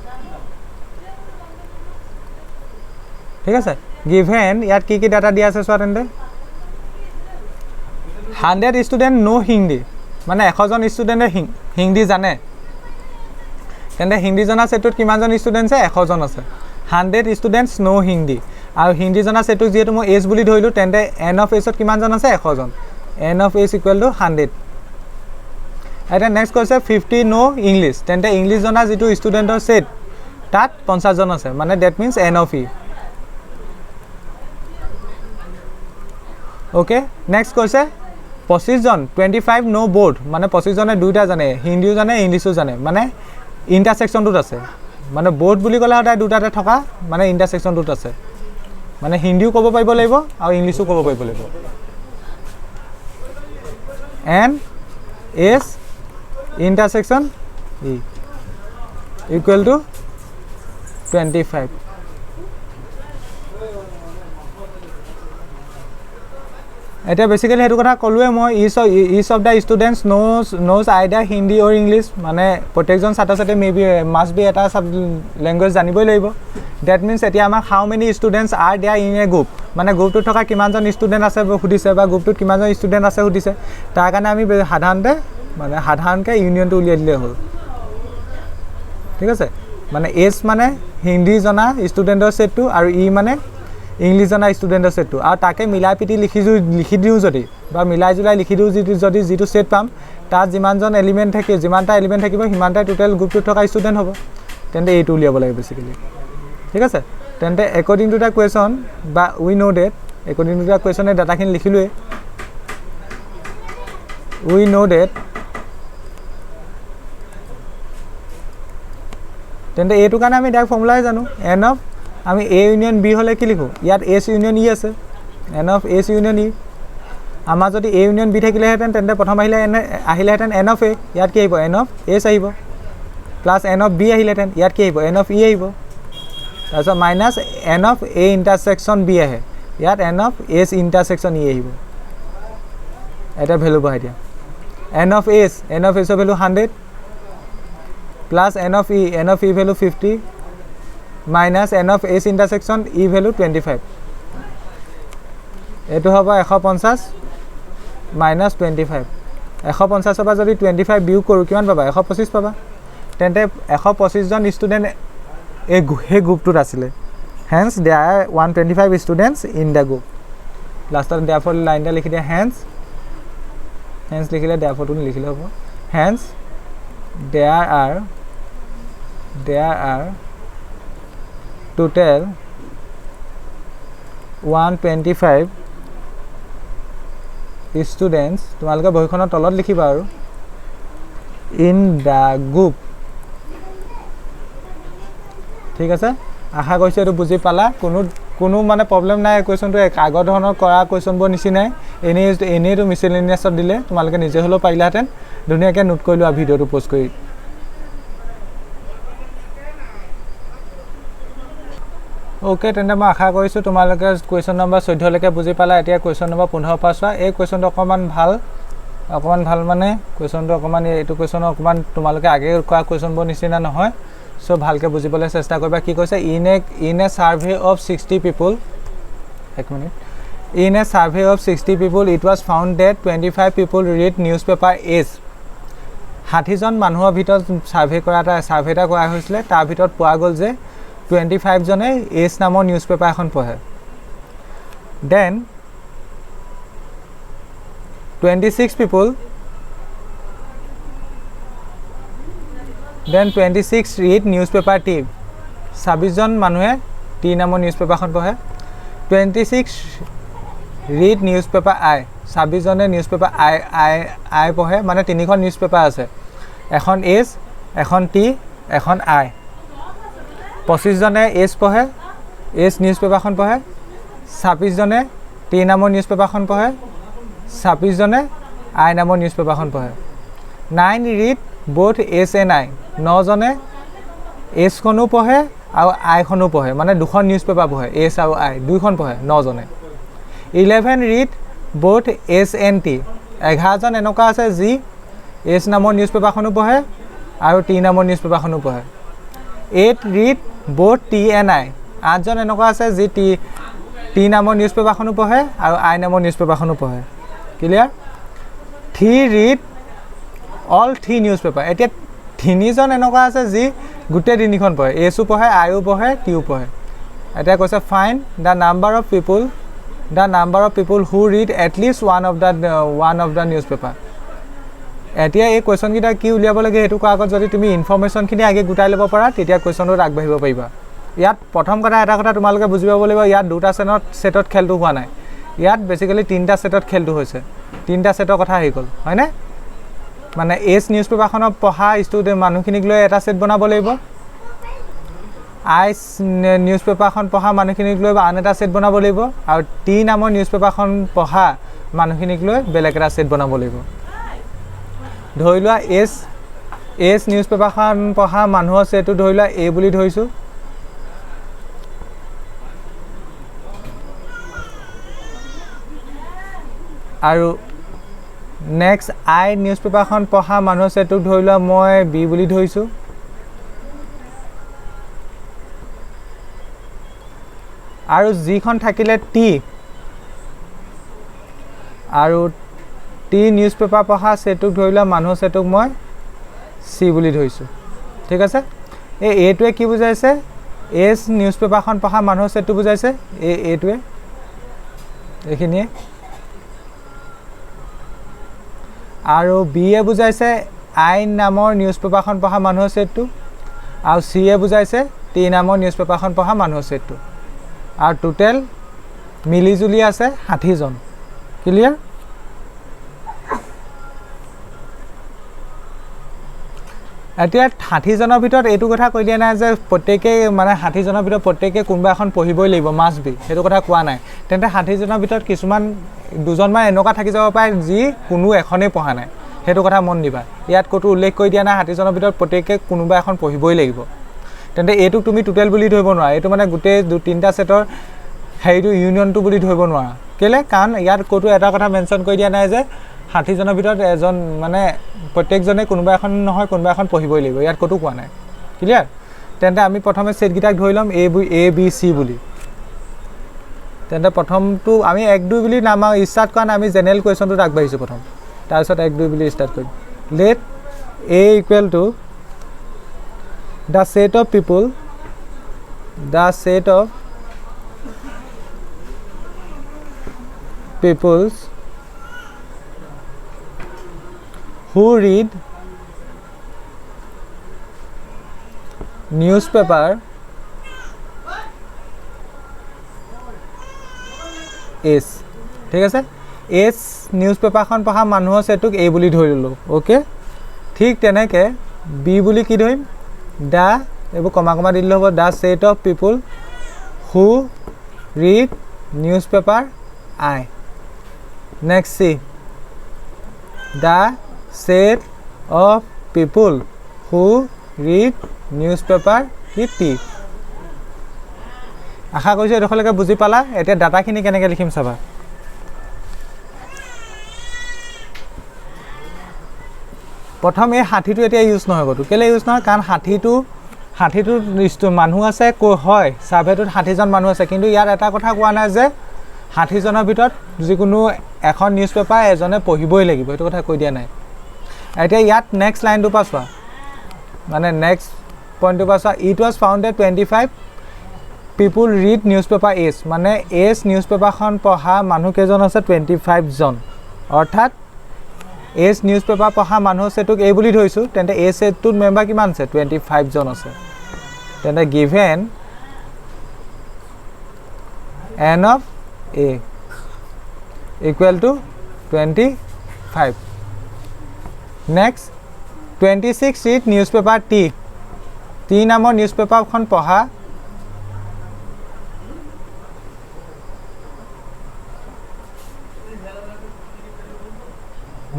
Speaker 1: ঠিক আছে, গিভেন ইয়াত কি কি ডাটা দিয়া আছে চোৱা। তেন্তে 100 ষ্টুডেণ্ট ন' হিন্দী, মানে 100জন ষ্টুডেণ্টে হিন্দী জানে। তেন্তে হিন্দী জনা ছেটটোত কিমানজন ষ্টুডেণ্ট আছে? 100জন আছে। 100 ষ্টুডেণ্টছ ন' হিন্দী, আৰু হিন্দী জনা ছেটটোক যিহেতু মই এছ বুলি ধৰিলোঁ, তেন্তে এন অফ এছত কিমানজন আছে? 100জন। N of S equal to 100। এতিয়া নেক্সট কৈছে 50 ন' ইংলিছ, তেন্তে ইংলিছ জনা যিটো ষ্টুডেণ্টৰ ছেট তাত 50জন আছে, মানে that means N of E. Okay, next কৈছে 25জন, 25 ন' ব'থ, মানে 25জনে দুয়োটা জানে, হিন্দীও জানে ইংলিছো জানে, মানে ইণ্টাৰছেকশ্যনটোত আছে। মানে ব'থ বুলি ক'লে সদায় দুটাতে থকা, মানে ইণ্টাৰছেকশ্যনটোত আছে, মানে হিন্দীও ক'ব পাৰিব লাগিব আৰু ইংলিছো ক'ব পাৰিব লাগিব। N S intersection E equal to 25। এতিয়া বেচিকেলি সেইটো কথা ক'লোৱে মই, each of the students knows either Hindi or English, মানে প্ৰত্যেকজন ছাত্ৰ ছাত্ৰীয়ে মে বি মাষ্ট বি এটা চাব লেংগুৱেজ জানিবই লাগিব। That means এতিয়া আমাক how many students are there in a group, মানে গ্ৰুপটোত থকা কিমানজন ষ্টুডেণ্ট আছে সুধিছে বা গ্ৰুপটোত কিমানজন ষ্টুডেণ্ট আছে সুধিছে। তাৰ কাৰণে আমি সাধাৰণতে মানে সাধাৰণকৈ ইউনিয়নটো উলিয়াই দিলেই হ'ল। ঠিক আছে, মানে এছ মানে হিন্দী জনা ষ্টুডেণ্টৰ ছেটটো আৰু ই মানে ইংলিছ জনা ষ্টুডেণ্টৰ ছেটটো, আৰু তাকে মিলাই পিটি লিখি দিওঁ যদি বা মিলাই জুলাই লিখি দিওঁ যদি যিটো ছেট পাম তাত যিমানজন এলিমেণ্ট থাকিব, যিমানটা এলিমেণ্ট থাকিব সিমানটাই টোটেল গ্ৰুপটোত থকা ষ্টুডেণ্ট হ'ব। তেন্তে এইটো উলিয়াব লাগে বেচিকেলি। ঠিক আছে, তেন্তে একৰ্ডিং টু the question বা we know that, according to the কুৱেশ্যনে ডাটাখিনি লিখিলোৱেই। উই ন' ডেট, তেন্তে এইটো কাৰণে আমি ডাইৰেক্ট ফৰ্মুলাই জানো। এন অফ আমি এ ইউনিয়ন বি হ'লে কি লিখোঁ, ইয়াত এছ ইউনিয়ন ই আছে, N of S union E. আমাৰ যদি এ ইউনিয়ন বি থাকিলেহেঁতেন তেন্তে প্ৰথম আহিলে এন আহিলেহেঁতেন এন অফ এ, ইয়াত কি আহিব এন অফ এছ আহিব, প্লাছ এন অফ বি আহিলেহেঁতেন, ইয়াত কি আহিব এন অফ ই আহিব, তাৰপিছত minus N of A intersection B আহে, ইয়াত N of S intersection E আহিব। এটা ভেলু বহাই দিয়া, N of S, N of এছৰ value 100 plus N of E, N of E value 50 minus N of S intersection E value 25। এইটো হ'ব 150 minus 25। 150ৰ পৰা যদি 25 বিয়োগ কৰোঁ কিমান পাবা? 125 পাবা। তেন্তে 125জন ষ্টুডেণ্ট এই সেই গ্ৰুপটোত আছিলে। Hence there are 125 students in the group. লাষ্টত দেয়াৰফৰ লাইন এটা লিখি দিয়া, হেন্স, হেন্স লিখিলে দেয়াৰফৰটো নিলিখিলে হ'ব। Hence there are Total 125 students, তোমালোকে বহীখনৰ তলত লিখিবা আৰু ইন the group. ঠিক আছে, আশা কৰিছোঁ এইটো বুজি পালা। কোনো কোনো মানে প্ৰব্লেম নাই, কুৱেশ্যনটো আগৰ ধৰণৰ কৰা কুৱেশ্যনবোৰ নিচিনাই, এনেইতো মিছেলেনিয়াছত দিলে তোমালোকে নিজে হ'লেও পাৰিলাহেঁতেন। ধুনীয়াকৈ নোট কৰি লোৱা ভিডিঅ'টো প'ষ্ট কৰি। অ'কে, তেন্তে মই আশা কৰিছোঁ তোমালোকে কুৱেশ্যন নম্বৰ 14লৈকে বুজি পালা। এতিয়া কুৱেশ্যন নম্বৰ 15 পৰা চোৱা। এই কুৱেশ্যনটো অকণমান ভাল, মানে কুৱেশ্যনটো অকণমান, এইটো কুৱেশ্যন অকণমান তোমালোকে আগে কৰা কুৱেশ্যনবোৰ নিচিনা নহয়, চ' ভালকৈ বুজিবলৈ চেষ্টা কৰিবা। কি কৈছে, in a survey of 60 people, এক minute, in a survey of 60 people it was found that 25 people read news paper Age. 60জন মানুহৰ ভিতৰত ছাৰ্ভে এটা কৰা হৈছিলে, তাৰ ভিতৰত পোৱা গ'ল যে 25জনে এজ নামৰ নিউজ পেপাৰ এখন পঢ়ে। Then 26 people, then 26 read news paper T, 26জন মানুহে টি নামৰ নিউজ পেপাৰখন পঢ়ে। 26 ৰিড নিউজ পেপাৰ আই, 26জনে নিউজ পেপাৰ আই আই আই পঢ়ে। মানে তিনিখন নিউজ পেপাৰ আছে, এখন এজ, এখন টি, এখন আই। 25জনে এজ পঢ়ে, এজ নিউজ পেপাৰখন পঢ়ে। 26জনে টি নামৰ নিউজ পেপাৰখন পঢ়ে, 26জনে আই নামৰ নিউজ পেপাৰখন পঢ়ে। 9 read both H and I, 9জনে এজখনো পঢ়ে আৰু আইখনো পঢ়ে, মানে দুখন নিউজ পেপাৰ পঢ়ে, এজ আৰু আই দুইখন পঢ়ে 9জনে। 11 read both H and T, 11জন এনেকুৱা আছে যি এজ নামৰ নিউজ পেপাৰখনো পঢ়ে আৰু টি নামৰ নিউজ পেপাৰখনো পঢ়ে। 8 read both T and I, 8জন এনেকুৱা আছে যি টি নামৰ নিউজ পেপাৰখনো পঢ়ে আৰু আই নামৰ নিউজ পেপাৰখনো পঢ়ে। Clear? 3 read all 3 news paper, এতিয়া 3জন এনেকুৱা আছে যি গোটেই তিনিখন পঢ়ে, এছো পঢ়ে, আইও পঢ়ে, টিও পঢ়ে। এতিয়া কৈছে find the number of people, the number of people who read at least one of the news paper. এতিয়া এই কুৱেশ্যনকেইটা কি উলিয়াব লাগে সেইটো কোৱাৰ আগত যদি তুমি ইনফৰ্মেশ্যনখিনি আগে গোটাই ল'ব পাৰা, তেতিয়া কুৱেশ্যনটোত আগবাঢ়িব পাৰিবা। ইয়াত প্ৰথম কথা এটা কথা তোমালোকে বুজি পাব লাগিব, ইয়াত দুটা ছেটত খেলটো হোৱা নাই, ইয়াত বেচিকেলি তিনিটা ছেটত খেলটো হৈছে। তিনিটা ছেটৰ কথা আহি গ'ল, হয়নে? মানে এজ নিউজ পেপাৰখনত পঢ়া ষ্টুডেণ্ট মানুহখিনিক লৈ এটা ছেট বনাব লাগিব, আই নিউজ পেপাৰখন পঢ়া মানুহখিনিক লৈ আন এটা ছেট বনাব লাগিব, আৰু টি নামৰ নিউজ পেপাৰখন পঢ়া মানুহখিনিক লৈ বেলেগ এটা ছেট বনাব লাগিব। ধৰি লোৱা এজ নিউজ পেপাৰখন পঢ়া মানুহৰ ছেটটো ধৰি লোৱা এ বুলি ধৰিছোঁ, আৰু নেক্সট আই নিউজ পেপাৰখন পঢ়া মানুহৰ ছেটটোক ধৰি লোৱা মই বি বুলি ধৰিছোঁ, আৰু যিখন থাকিলে টি, আৰু টি নিউজ পেপাৰ পঢ়া ছেটটোক ধৰি লোৱা মানুহৰ ছেটটোক মই চি বুলি ধৰিছোঁ। ঠিক আছে, এই এইটোৱে কি বুজাইছে, এজ নিউজ পেপাৰখন পঢ়া মানুহৰ ছেটটো বুজাইছে, এই এইটোৱে, এইখিনিয়ে। আৰু বি এ বুজাইছে আই নামৰ নিউজ পেপাৰখন পঢ়া মানুহৰ ছেটটো, আৰু চি এ বুজাইছে টি নামৰ নিউজ পেপাৰখন পঢ়া মানুহৰ ছেটটো, আৰু টোটেল মিলিজুলি আছে 60জন। ক্লিয়াৰ? এতিয়া 60জনৰ ভিতৰত এইটো কথা কৈ দিয়া নাই যে প্ৰত্যেকেই, মানে 60জনৰ ভিতৰত প্ৰত্যেকে কোনোবা এখন পঢ়িবই লাগিব, মাষ্ট বি, সেইটো কথা কোৱা নাই। তেন্তে 60জনৰ ভিতৰত কিছুমান দুজনমান এনেকুৱা থাকি যাব পাৰে যি কোনো এখনেই পঢ়া নাই, সেইটো কথা মন দিবা। ইয়াত ক'তো উল্লেখ কৰি দিয়া নাই 60জনৰ ভিতৰত প্ৰত্যেকে কোনোবা এখন পঢ়িবই লাগিব। তেন্তে এইটোক তুমি টোটেল বুলি ধৰিব নোৱাৰা, এইটো মানে গোটেই তিনিটা ছেটৰ হেৰিটো ইউনিয়নটো বুলি ধৰিব নোৱাৰা। কেলৈ? কাৰণ ইয়াত ক'তো এটা কথা মেনশ্যন কৰি দিয়া নাই যে 60জনৰ ভিতৰত এজন, মানে প্ৰত্যেকজনে কোনোবা এখন নহয় কোনোবা এখন পঢ়িবই লাগিব, ইয়াত ক'তো কোৱা নাই। ক্লিয়াৰ? তেন্তে আমি প্ৰথমে ছেটকেইটাক ধৰি ল'ম এ বি চি বুলি। তেন্তে প্ৰথমটো আমি 1 2 বুলি নাম ষ্টাৰ্ট কৰা নাই, আমি জেনেৰেল কুৱেশ্যনটোত আগবাঢ়িছোঁ প্ৰথম, তাৰপিছত 1 2 বুলি ষ্টাৰ্ট কৰিম। Let A equal to the set of people, the set of peoples who read newspaper S. ঠিক আছে, এছ নিউজ পেপাৰখন পঢ়া মানুহৰ ছেটটোক এ বুলি ধৰি ল'লোঁ। অ'কে, ঠিক তেনেকৈ বি বুলি কি ধৰিম? The, এইবোৰ কমা কমা দি দিলে হ'ব, the set of people who read news paper I. Next C, the set of people who read news paper কি টি। আশা কৰিছোঁ এইডোখৰলৈকে বুজি পালা। এতিয়া ডাটাখিনি কেনেকৈ লিখিম চাবা। প্ৰথম এই 60টো এতিয়া ইউজ নহয় ক'তো। কেলৈ ইউজ নহয়? কাৰণ 60টো মানুহ আছে হয়, ছাৰ্ভেটোত 60জন মানুহ আছে, কিন্তু ইয়াত এটা কথা কোৱা নাই যে 60জনৰ ভিতৰত যিকোনো এখন নিউজ পেপাৰ এজনে পঢ়িবই লাগিব, সেইটো কথা কৈ দিয়া নাই। এতিয়া ইয়াত নেক্সট লাইনটোৰ পৰা চোৱা, মানে নেক্সট পইণ্টটোৰ পৰা চোৱা, it was founded 25 people read news paper S, মানে এছ নিউজ পেপাৰখন পঢ়া মানুহকেইজন আছে 25জন। অৰ্থাৎ এছ নিউজ পেপাৰ পঢ়া মানুহৰ ছেটটোক এই বুলি ধৰিছোঁ, তেন্তে এই ছেটটোত মেম্বাৰ কিমান আছে? 25জন আছে। তেন্তে given N of A equal to 25। Next 26 read news paper T, T নামৰ নিউজ পেপাৰখন পঢ়া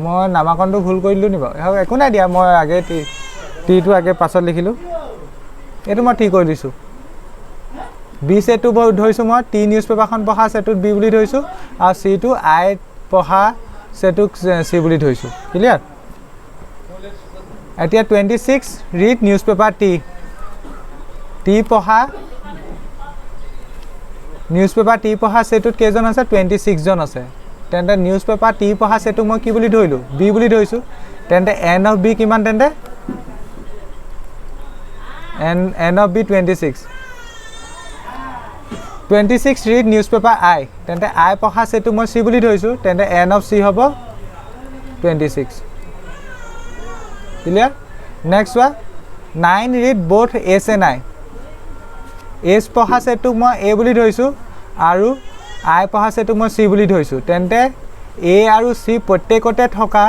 Speaker 1: মই নামাকৰণটো ভুল কৰি দিলোঁ নি বাৰু? একো নাই দিয়া, মই আগে টিটো আগে পাছত লিখিলোঁ, এইটো মই টি কৰি দিছোঁ। বি ছেটটো ধৰিছোঁ মই, টি নিউজ পেপাৰখন পঢ়া ছেটটোত বি বুলি ধৰিছোঁ, আৰু চিটো আই পঢ়া ছেটটোক চি বুলি ধৰিছোঁ। ক্লিয়াৰ? এতিয়া 26 read news paper T, T পঢ়া নিউজ পেপাৰ টি পঢ়া ছেটটোত কেইজন আছে? 26জন আছে। তেন্তে নিউজ পেপাৰ টি পঢ়া ছেটটোক মই কি বুলি ধৰিলোঁ? বি বুলি ধৰিছোঁ। তেন্তে এন অফ বি কিমান? তেন্তে N of B 26। 26 read news paper I, তেন্তে আই পঢ়া ছেটটোক মই চি বুলি ধৰিছোঁ, তেন্তে এন অফ চি হ'ব 26। ক্লিয়াৰ? নেক্সট চোৱা, 9 read both S and I, S পঢ়া ছেটটোক মই এ বুলি ধৰিছোঁ আৰু আই পঢ়া ছেটটোক মই চি বুলি ধৰিছোঁ। তেন্তে এ আৰু চি প্ৰত্যেকতে থকা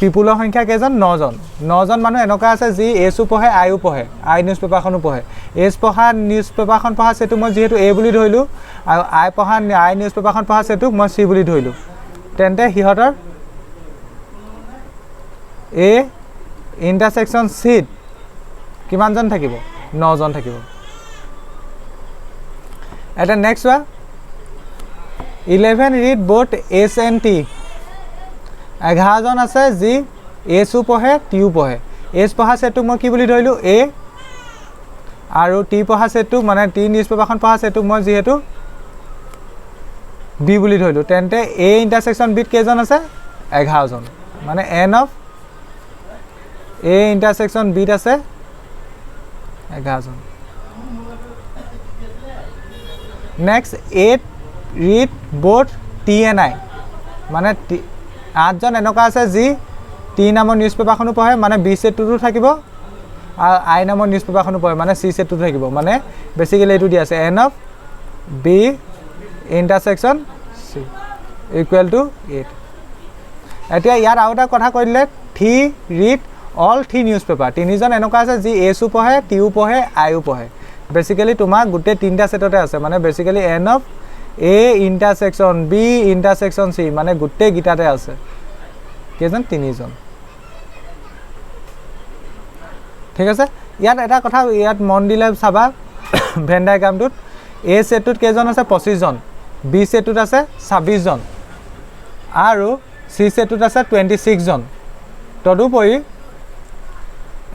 Speaker 1: পিপুলৰ সংখ্যা কেইজন? 9জন। 9জন মানুহ এনেকুৱা আছে যি এছো পঢ়ে, আইও পঢ়ে, আই নিউজ পেপাৰখনো পঢ়ে। এছ পঢ়া নিউজ পেপাৰখন পঢ়া ছেটটোক মই যিহেতু এ বুলি ধৰিলোঁ আৰু আই পঢ়া আই নিউজ পেপাৰখন পঢ়া ছেটটোক মই চি বুলি ধৰিলোঁ, তেন্তে সিহঁতৰ এ ইণ্টাৰছেকশ্যন চিত কিমানজন থাকিব? 9জন থাকিব। এতিয়া নেক্সট চোৱা, 11 read both S and T, 11জন আছে যি এছো পঢ়ে টিও পঢ়ে। এছ পঢ়া ছেটটোক মই কি বুলি ধৰিলোঁ? এ, আৰু টি পঢ়া ছেটটোক মানে টি নিউজ পেপাৰখন পঢ়া ছেটটোক মই যিহেতু বি বুলি ধৰিলোঁ, তেন্তে এ ইণ্টাৰছেকশ্যন বিত কেইজন আছে? 11জন। মানে এন অফ এ ইণ্টাৰছেকশ্যন বিত আছে 11জন। Next 8 read both T and I, মানে 8জন এনেকুৱা আছে যি টি নামৰ নিউজ পেপাৰখনো পঢ়ে, মানে বি ছেটটোতো থাকিব, আৰু আই নামৰ নিউজ পেপাৰখনো পঢ়ে, মানে চি ছেটটোতো থাকিব। মানে বেচিকেলি এইটো দিয়া আছে N of B intersection C equal to 8। এতিয়া ইয়াত আৰু এটা কথা কৈ দিলে, 3 read all 3 news paper, 3জন এনেকুৱা আছে যি এছো পঢ়ে, টিও পঢ়ে, আইও পঢ়ে। বেচিকেলি তোমাৰ গোটেই 3টা ছেটতে আছে, মানে basically N of A intersection B intersection C, মানে গোটেইকেইটাতে আছে। কেইজন? 3জন। ঠিক আছে, ইয়াত এটা কথা ইয়াত মন দিলে চাবা, ভেন ডায়েগ্ৰামটোত এ ছেটটোত কেইজন আছে? 25জন, বি ছেটটোত আছে 26জন, আৰু চি ছেটটোত আছে 26জন। তদুপৰি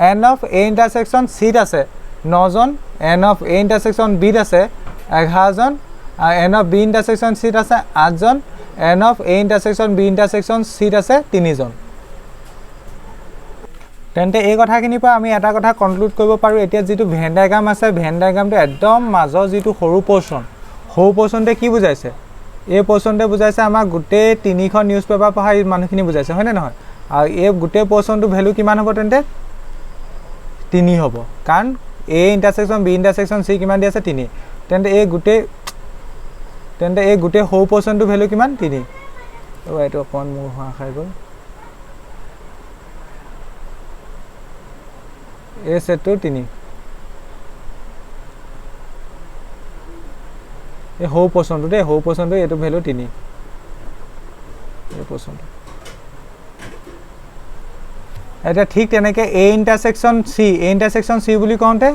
Speaker 1: এন অফ এ ইণ্টাৰছেকশ্যন চিত আছে 9জন, এন অফ এ ইণ্টাৰছেকশ্যন বিত আছে 11জন, আৰু এন অফ বি ইণ্টাৰছেকশ্যন চিত আছে 8জন, N of A intersection B intersection চিত আছে 3জন। তেন্তে এই কথাখিনিৰ পৰা আমি এটা কথা কনক্লুড কৰিব পাৰোঁ, এতিয়া যিটো ভেন ডায়েগ্ৰাম আছে, ভেন ডায়েগ্ৰামটো একদম মাজৰ যিটো সৰু পৰ্চন, সৰু পৰ্চনটোৱে কি বুজাইছে? এই পৰ্চনটোৱে বুজাইছে আমাৰ গোটেই 3খন নিউজ পেপাৰ পঢ়া এই মানুহখিনি বুজাইছে, হয়নে নহয়? আৰু এই গোটেই পৰ্চনটোৰ ভেলু কিমান হ'ব? তেন্তে 3 হ'ব, কাৰণ A intersection B intersection C কিমান দি আছে? 3। তেন্তে তেন্তে এই গোটেই সৰু পৰ্চনটোৰ ভেলু কিমান? 3। এইটো অকণমান মোৰ হোৱা খাই গ'ল। এই ছেটটোৰ 3, এই সৰু পৰ্চনটো দেই, সৰু পৰ্চনটো এইটো ভেলু 3, এই পৰ্চনটো। এতিয়া ঠিক তেনেকৈ A intersection C, A intersection C বুলি কওঁতে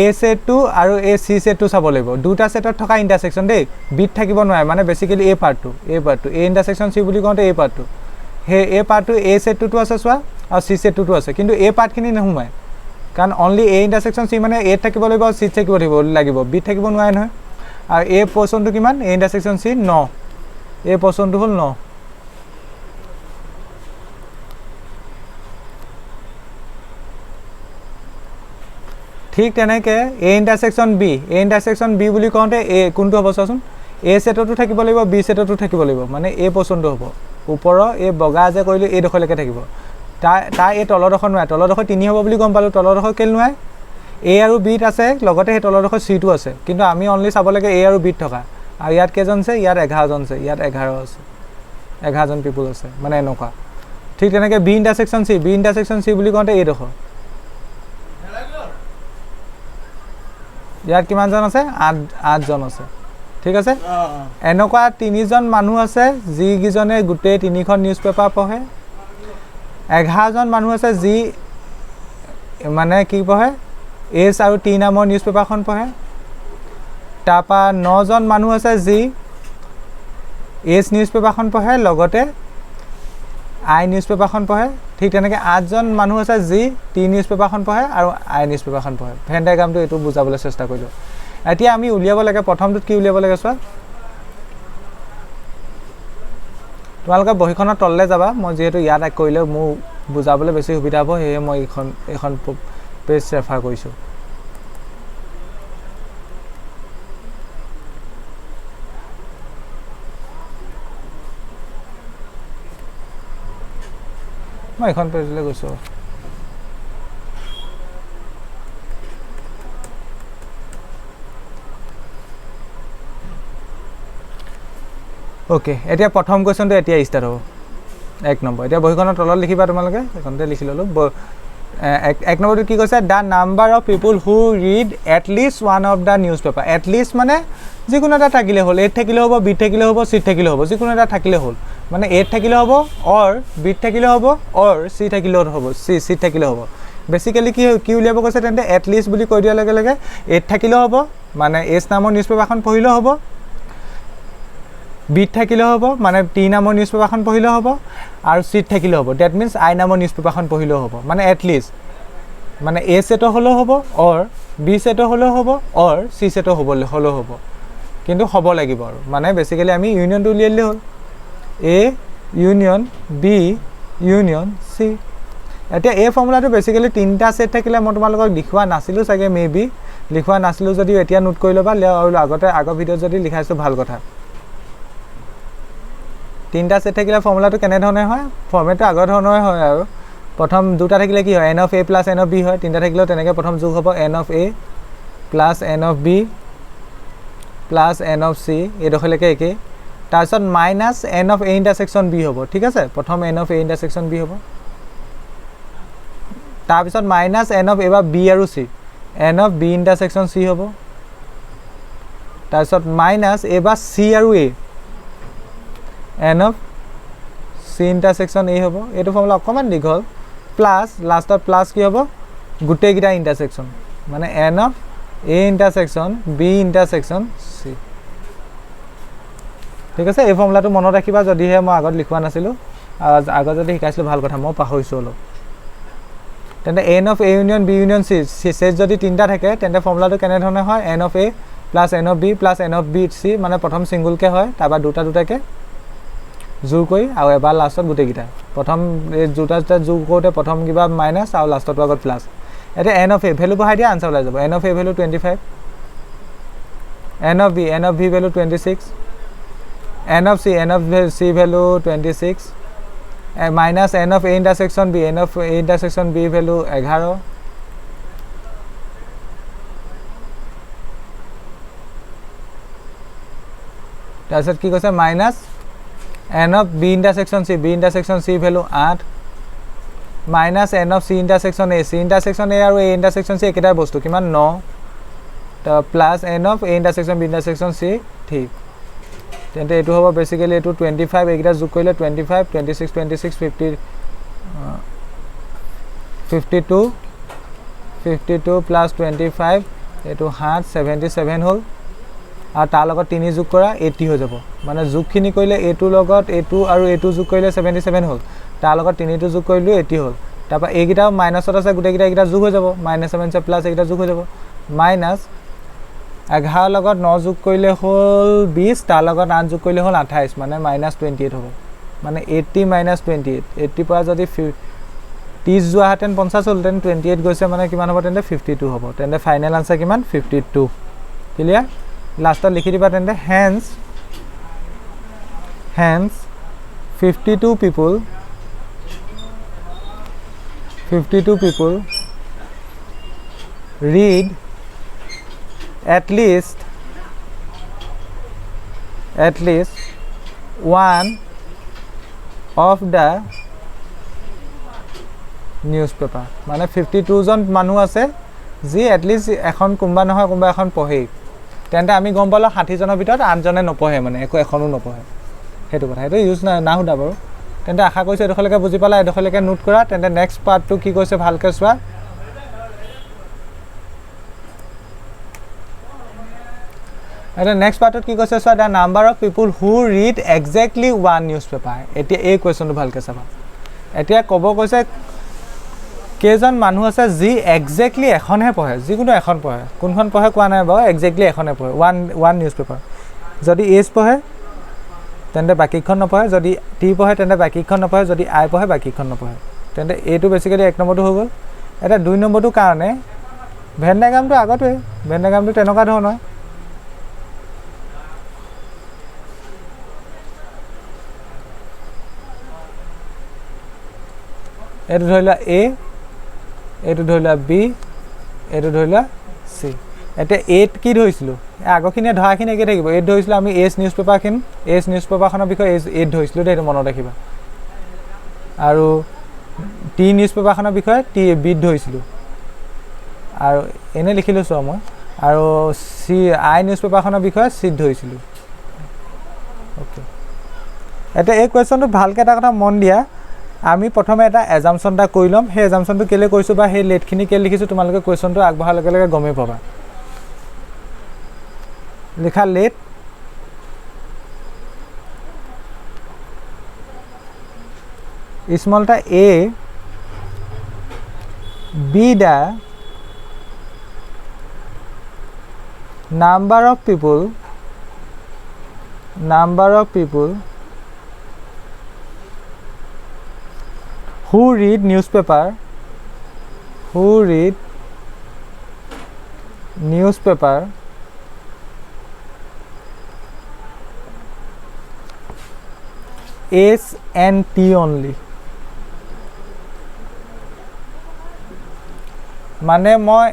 Speaker 1: এ ছেটটো আৰু এ চি ছেটটো চাব লাগিব। দুটা ছেটত থকা ইণ্টাৰছেকশ্যন দেই, বিত থাকিব নোৱাৰে, মানে বেচিকেলি এই পাৰ্টটো, এই পাৰ্টটো এ ইণ্টাৰছেকশ্যন চি বুলি কওঁতে এই পাৰ্টটো, সেই এই পাৰ্টটো এ ছেটটোতো আছে চোৱা আৰু চি ছেটটোতো আছে, কিন্তু এই পাৰ্টখিনি নোসোমায়, কাৰণ অনলি এ ইণ্টাৰছেকশ্যন চি মানে এত থাকিব লাগিব আৰু চিত থাকিব লাগিব, বিত থাকিব নোৱাৰে নহয়। আৰু এই পৰ্চনটো কিমান? এ ইণ্টাৰছেকশ্যন চি 9, এই পৰ্চনটো হ'ল 9। ঠিক তেনেকৈ A intersection B, A intersection B বুলি কওঁতে এ কোনটো হ'ব চোৱাচোন, এ ছেটতো থাকিব লাগিব, বি ছেটতো থাকিব লাগিব, মানে এই পৰ্চনটো হ'ব। ওপৰৰ এই বগা যে কৰিলোঁ এইডোখৰলৈকে থাকিব, তাৰ এই তলডোখৰ নোৱাৰে, তলডোখৰ 3 হ'ব বুলি গম পালোঁ, তলডোখৰ কেলৈ নোৱাৰে? এ আৰু বিত আছে, লগতে সেই তলডোখৰ চিটো আছে, কিন্তু আমি অনলি চাব লাগে এ আৰু বিত থকা। আৰু ইয়াত কেইজন আছে? ইয়াত 11জন আছে, ইয়াত 11 আছে, 11জন পিপুল আছে, মানে এনেকুৱা। ঠিক তেনেকৈ B intersection C, B intersection C বুলি কওঁতে এইডোখৰ ইয়াত কিমানজন আছে? 8জন আছে। ঠিক আছে, এনেকুৱা 3জন মানুহ আছে যিকেইজনে গোটেই 3খন নিউজ পেপাৰ পঢ়ে, 11জন মানুহ আছে যি মানে কি পঢ়ে? এছ আৰু টি নামৰ নিউজ পেপাৰখন পঢ়ে। তাৰপৰা 9জন মানুহ আছে যি এছ নিউজ পেপাৰখন পঢ়ে লগতে আই নিউজ পেপাৰখন পঢ়ে। ঠিক তেনেকৈ 8জন মানুহ আছে যি টি নিউজ পেপাৰখন পঢ়ে আৰু আই নিউজ পেপাৰখন পঢ়ে। ভেন ডায়েগ্ৰামটো এইটো বুজাবলৈ চেষ্টা কৰিলোঁ। এতিয়া আমি উলিয়াব লাগে, প্ৰথমটোত কি উলিয়াব লাগে চোৱা, তোমালোকে বহীখনৰ তললৈ যাবা, মই যিহেতু ইয়াত কৰিলে মোৰ বুজাবলৈ বেছি সুবিধা হ'ব, সেয়ে মই এইখন পেজ ৰেফাৰ কৰিছোঁ। মই এইখন পেজলৈ গৈছোঁ। অ'কে, এতিয়া প্ৰথম কুৱেশ্যনটো এতিয়া ষ্টাৰ্ট হ'ব, 1 নম্বৰ। এতিয়া বহীখনৰ তলত লিখিবা তোমালোকে, এইখনতে লিখি ল'লোঁ। 1 নম্বৰটো কি কৈছে? The number of people who read at least one of the news paper. At least মানে যিকোনো এটা থাকিলে হ'ল, এত থাকিলেও হ'ব, বিত থাকিলেও হ'ব, চিত থাকিলেও হ'ব, যিকোনো এটা থাকিলে হ'ল। মানে এত থাকিলেও হ'ব, অৰ বিত থাকিলেও হ'ব, অৰ চি থাকিলেও হ'ব, চিত থাকিলেও হ'ব। বেচিকেলি কি উলিয়াব কৈছে তেন্তে? এটলিষ্ট বুলি কৈ দিয়াৰ লগে লগে এত থাকিলেও হ'ব, মানে এছ নামৰ নিউজ পেপাৰখন পঢ়িলেও হ'ব, বিত থাকিলেও হ'ব, মানে টি নামৰ নিউজ পেপাৰখন পঢ়িলেও হ'ব, আৰু চিত থাকিলেও হ'ব, that means আই নামৰ নিউজ পেপাৰখন পঢ়িলেও হ'ব। মানে এটলিষ্ট মানে এ ছেটৰ হ'লেও হ'ব, অৰ বি ছেটৰ হ'লেও হ'ব, অৰ চি ছেটৰ হ'লেও হ'ব, কিন্তু হ'ব লাগিব আৰু। মানে বেচিকেলি আমি ইউনিয়নটো উলিয়াই দিলেই হ'ল, A union B union C. এতিয়া এই ফৰ্মুলাটো বেচিকেলি 3টা ছেট থাকিলে মই তোমালোকক লিখোৱা নাছিলোঁ চাগে, মে বি লিখোৱা নাছিলোঁ যদিও এতিয়া নোট কৰি ল'বা, আৰু আগতে আগৰ ভিডিঅ'ত যদি লিখাইছোঁ ভাল কথা। 3টা ছেট থাকিলে ফৰ্মুলাটো কেনেধৰণে হয়? ফৰ্মেটটো আগৰ ধৰণৰে হয় আৰু। প্ৰথম 2টা থাকিলে কি হয়? N of A plus N of B হয়। 3টা থাকিলেও তেনেকৈ প্ৰথম যোগ হ'ব, N of A plus N of B plus N of C, এইডোখৰলৈকে একেই। তাৰপিছত minus N of A intersection B হ'ব, ঠিক আছে, প্ৰথম N of A intersection B হ'ব, তাৰপিছত মাইনাছ এন অফ এইবাৰ বি আৰু C, N of B intersection C হ'ব, তাৰপিছত মাইনাছ এইবাৰ চি আৰু A, N of C intersection A হ'ব। এইটো ফৰ্মুলা অকণমান দীঘল। প্লাছ লাষ্টত প্লাছ কি হ'ব? গোটেইকেইটা ইণ্টাৰছেকশ্যন, মানে N of A intersection B intersection C. ঠিক আছে, এই ফৰ্মুলাটো মনত ৰাখিবা, যদিহে মই আগত লিখোৱা নাছিলোঁ, আগত যদি শিকাইছিলোঁ ভাল কথা, মই পাহৰিছোঁ অলপ। তেন্তে N of A union B union C, set যদি 3টা থাকে তেন্তে ফৰ্মুলাটো কেনেধৰণে হয়? N of A plus N of B plus N of B C, মানে প্ৰথম ছিংগুলকৈ হয়, তাৰপৰা দুটা দুটাকৈ জোৰ কৰি, আৰু এবাৰ লাষ্টত গোটেইকেইটা। প্ৰথম এই দুটা দুটা জোৰ কৰোঁতে প্ৰথম কিবা মাইনাছ আৰু লাষ্টত আগত প্লাছ। এতিয়া এন অফ এ ভেলু বহাই দিয়া, আনচাৰ ওলাই যাব। N of A value 25, N of B, N of B value 26, N of C, N of C value 26, minus N of A intersection B, N of A intersection B value 11, তাৰপিছত কি কৈছে minus n of B intersection C, B intersection C value 8, minus n of C intersection A, C intersection A আৰু এ intersection C একেটাই বস্তু, কিমান 9, plus n of A intersection B intersection C 3। তেন্তে এইটো হ'ব বেচিকেলি এইটো 25, এইকেইটা যোগ কৰিলে 25, 26, 26, 50, 52, 52 প্লাছ 25, এইটো 7, 77 হ'ল। আৰু তাৰ লগত 3 যোগ কৰা 80 হৈ যাব। মানে যোগখিনি কৰিলে এইটোৰ লগত এইটো আৰু এইটো যোগ কৰিলে 77 হ'ল, তাৰ লগত 3টো যোগ কৰিলেও 80 হ'ল। তাৰপৰা এইকেইটাও মাইনাছত আছে, গোটেইকেইটা এইকেইটা যোগ হৈ যাব, মাইনাছ 7 প্লাছ এইকেইটা যোগ হৈ যাব। মাইনাছ 11 লগত 9 যোগ কৰিলে হ'ল 20, তাৰ লগত 8 যোগ কৰিলে হ'ল 28, মানে মাইনাছ 28 হ'ব। মানে 80 মাইনাছ 28, 80 পৰা যদি 30 যোৱাহেঁতেন 50 হ'লহেঁতেন, 28 গৈছে মানে কিমান হ'ব তেন্তে 52 হ'ব। তেন্তে ফাইনেল আনচাৰ কিমান 52। ক্লিয়াৰ? লাষ্টত লিখি দিবা তেন্তে hence hence 52 people, 52 people read at least one of the newspaper. মানে 52 জন মানুহ আছে যি এটলিষ্ট এখন কোনোবা নহয় কোনোবা এখন পঢ়েই। তেন্তে আমি গম পালোঁ 60 জনৰ ভিতৰত 8 জনে নপঢ়ে, মানে একো এখনো নপঢ়ে। সেইটো কথা, সেইটো ইউজ না সোধা বাৰু। তেন্তে আশা কৰিছোঁ এডোখৰলৈকে বুজি পালা, এডোখৰলৈকে নোট কৰা। তেন্তে নেক্সট পাৰ্টটো কি কৈছে ভালকৈ চোৱা। এতিয়া নেক্সট পাৰ্টটোত কি কৈছে চোৱা, the number of people who read exactly one newspaper. এতিয়া এই কুৱেশ্যনটো ভালকৈ চাবা। এতিয়া ক'ব কৈছে কেইজন মানুহ আছে যি একজেক্টলি এখনহে পঢ়ে, যিকোনো এখন পঢ়ে, কোনখন পঢ়ে কোৱা নাই বাৰু, একজেক্টলি এখনহে পঢ়ে, ওৱান নিউজ পেপাৰ। যদি এছ পঢ়ে তেন্তে বাকীখন নপঢ়ে, যদি টি পঢ়ে তেন্তে বাকীখন নপঢ়ে, যদি আই পঢ়ে বাকীখন নপঢ়ে। তেন্তে এইটো বেচিকেলি 1 নম্বৰটো হৈ গ'ল। এতিয়া 2 নম্বৰটোৰ কাৰণে ভেন ডায়েগ্ৰামটো আগতেই, ভেন ডায়েগ্ৰামটো তেনেকুৱা ধৰণৰ। এইটো ধৰি লোৱা এ, এইটো ধৰি লোৱা বি, এইটো ধৰি লোৱা চি। এতিয়া এত কি ধৰিছিলোঁ, আগৰখিনিয়ে ধৰাখিনি একে থাকিব। এইত ধৰিছিলোঁ আমি এছ নিউজ পেপাৰখন, এছ নিউজ পেপাৰখনৰ বিষয়ে এছ এইত ধৰিছিলোঁ দেই, এইটো মনত ৰাখিবা। আৰু টি নিউজ পেপাৰখনৰ বিষয়ে টি বিত ধৰিছিলোঁ, আৰু এনেই লিখি লৈছোঁ আৰু মই। আৰু চি I news পেপাৰখনৰ বিষয়ে চিত ধৰিছিলোঁ। অ'কে, এতিয়া এই কুৱেশ্যনটো ভালকৈ এটা কথা মন দিয়া, আমি প্ৰথমে এটা এজামশ্যন এটা কৰি ল'ম। সেই এজামশ্যনটো কেলৈ কৰিছোঁ বা সেই লেটখিনি কেলৈ লিখিছোঁ তোমালোকে কুৱেশ্যনটো আগবঢ়াৰ লগে লগে গমেই পাবা। লিখা let small a be the number of people, number of people who read newspaper, who read newspaper S and T only। মানে মই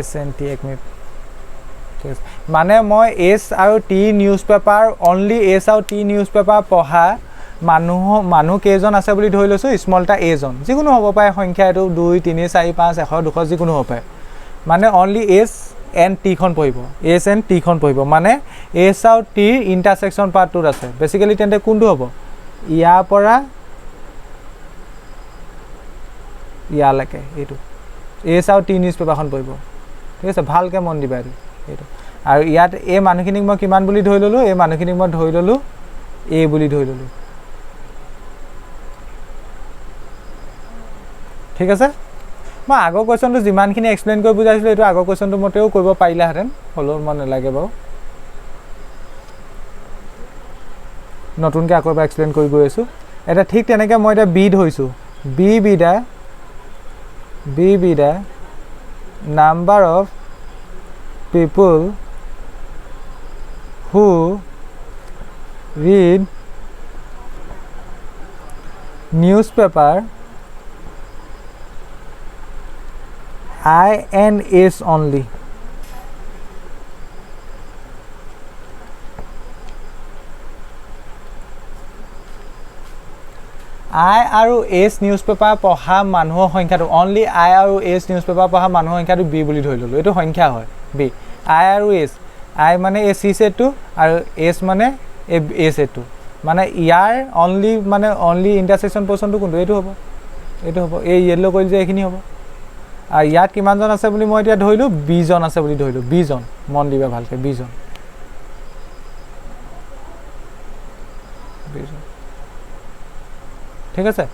Speaker 1: S and T, এক মিনিট, ঠিক আছে, মানে মই S আৰু T news paper only, S আৰু T news paper পঢ়া মানুহ কেইজন আছে বুলি ধৰি লৈছোঁ, স্মলটা এজন, যিকোনো হ'ব পাৰে সংখ্যা, এইটো 2 3 4 5 100 200 যিকোনো হ'ব পাৰে। মানে অনলি এছ এণ্ড টিখন পঢ়িব, এছ এণ্ড টিখন পঢ়িব, মানে এছ আৰু টিৰ ইণ্টাৰছেকশ্যন পাৰ্টটোত আছে। বেচিকেলি তেন্তে কোনটো হ'ব, ইয়াৰ পৰা ইয়ালৈকে এইটো এছ আৰু টি নিউজ পেপাৰখন পঢ়িব। ঠিক আছে, ভালকৈ মন দিবা এইটো এইটো। আৰু ইয়াত এই মানুহখিনিক মই কিমান বুলি ধৰি ল'লোঁ, এই মানুহখিনিক মই ধৰি ল'লোঁ এ বুলি ধৰি ল'লোঁ। ঠিক আছে, মই আগৰ কুৱেশ্যনটো যিমানখিনি এক্সপ্লেইন কৰি বুজাইছিলোঁ এইটো আগৰ কুৱেশ্যনটো মতেও কৰিব পাৰিলাহেঁতেন, হ'লেও মই নালাগে বাৰু, নতুনকৈ আকৌ এবাৰ এক্সপ্লেইন কৰি গৈ আছোঁ। এতিয়া ঠিক তেনেকৈ মই এতিয়া বি ধৰিছোঁ, B be the, B be the number of people who read newspaper I and S only. আই আৰু এইচ নিউজ পেপাৰ পঢ়া মানুহৰ সংখ্যাটো, অনলি আই আৰু এইচ নিউজ পেপাৰ পঢ়া মানুহৰ সংখ্যাটো বি বুলি ধৰি ল'লোঁ, এইটো সংখ্যা হয় বি। আই আৰু এইচ, আই মানে এই চি ছেটটো আৰু এইচ মানে এই এ ছেটটো, মানে ইয়াৰ অনলি মানে অনলি ইণ্টাৰছেকশ্যন পৰ্চনটো কোনটো, এইটো হ'ব, এইটো হ'ব, এই য়েল্ল' কৰিল যে এইখিনি হ'ব। আৰু ইয়াত কিমানজন আছে বুলি মই এতিয়া ধৰিলোঁ, বিজন আছে বুলি ধৰিলোঁ, বিজন, মন দিবা ভালকৈ, বিজন, বিজন, ঠিক আছে।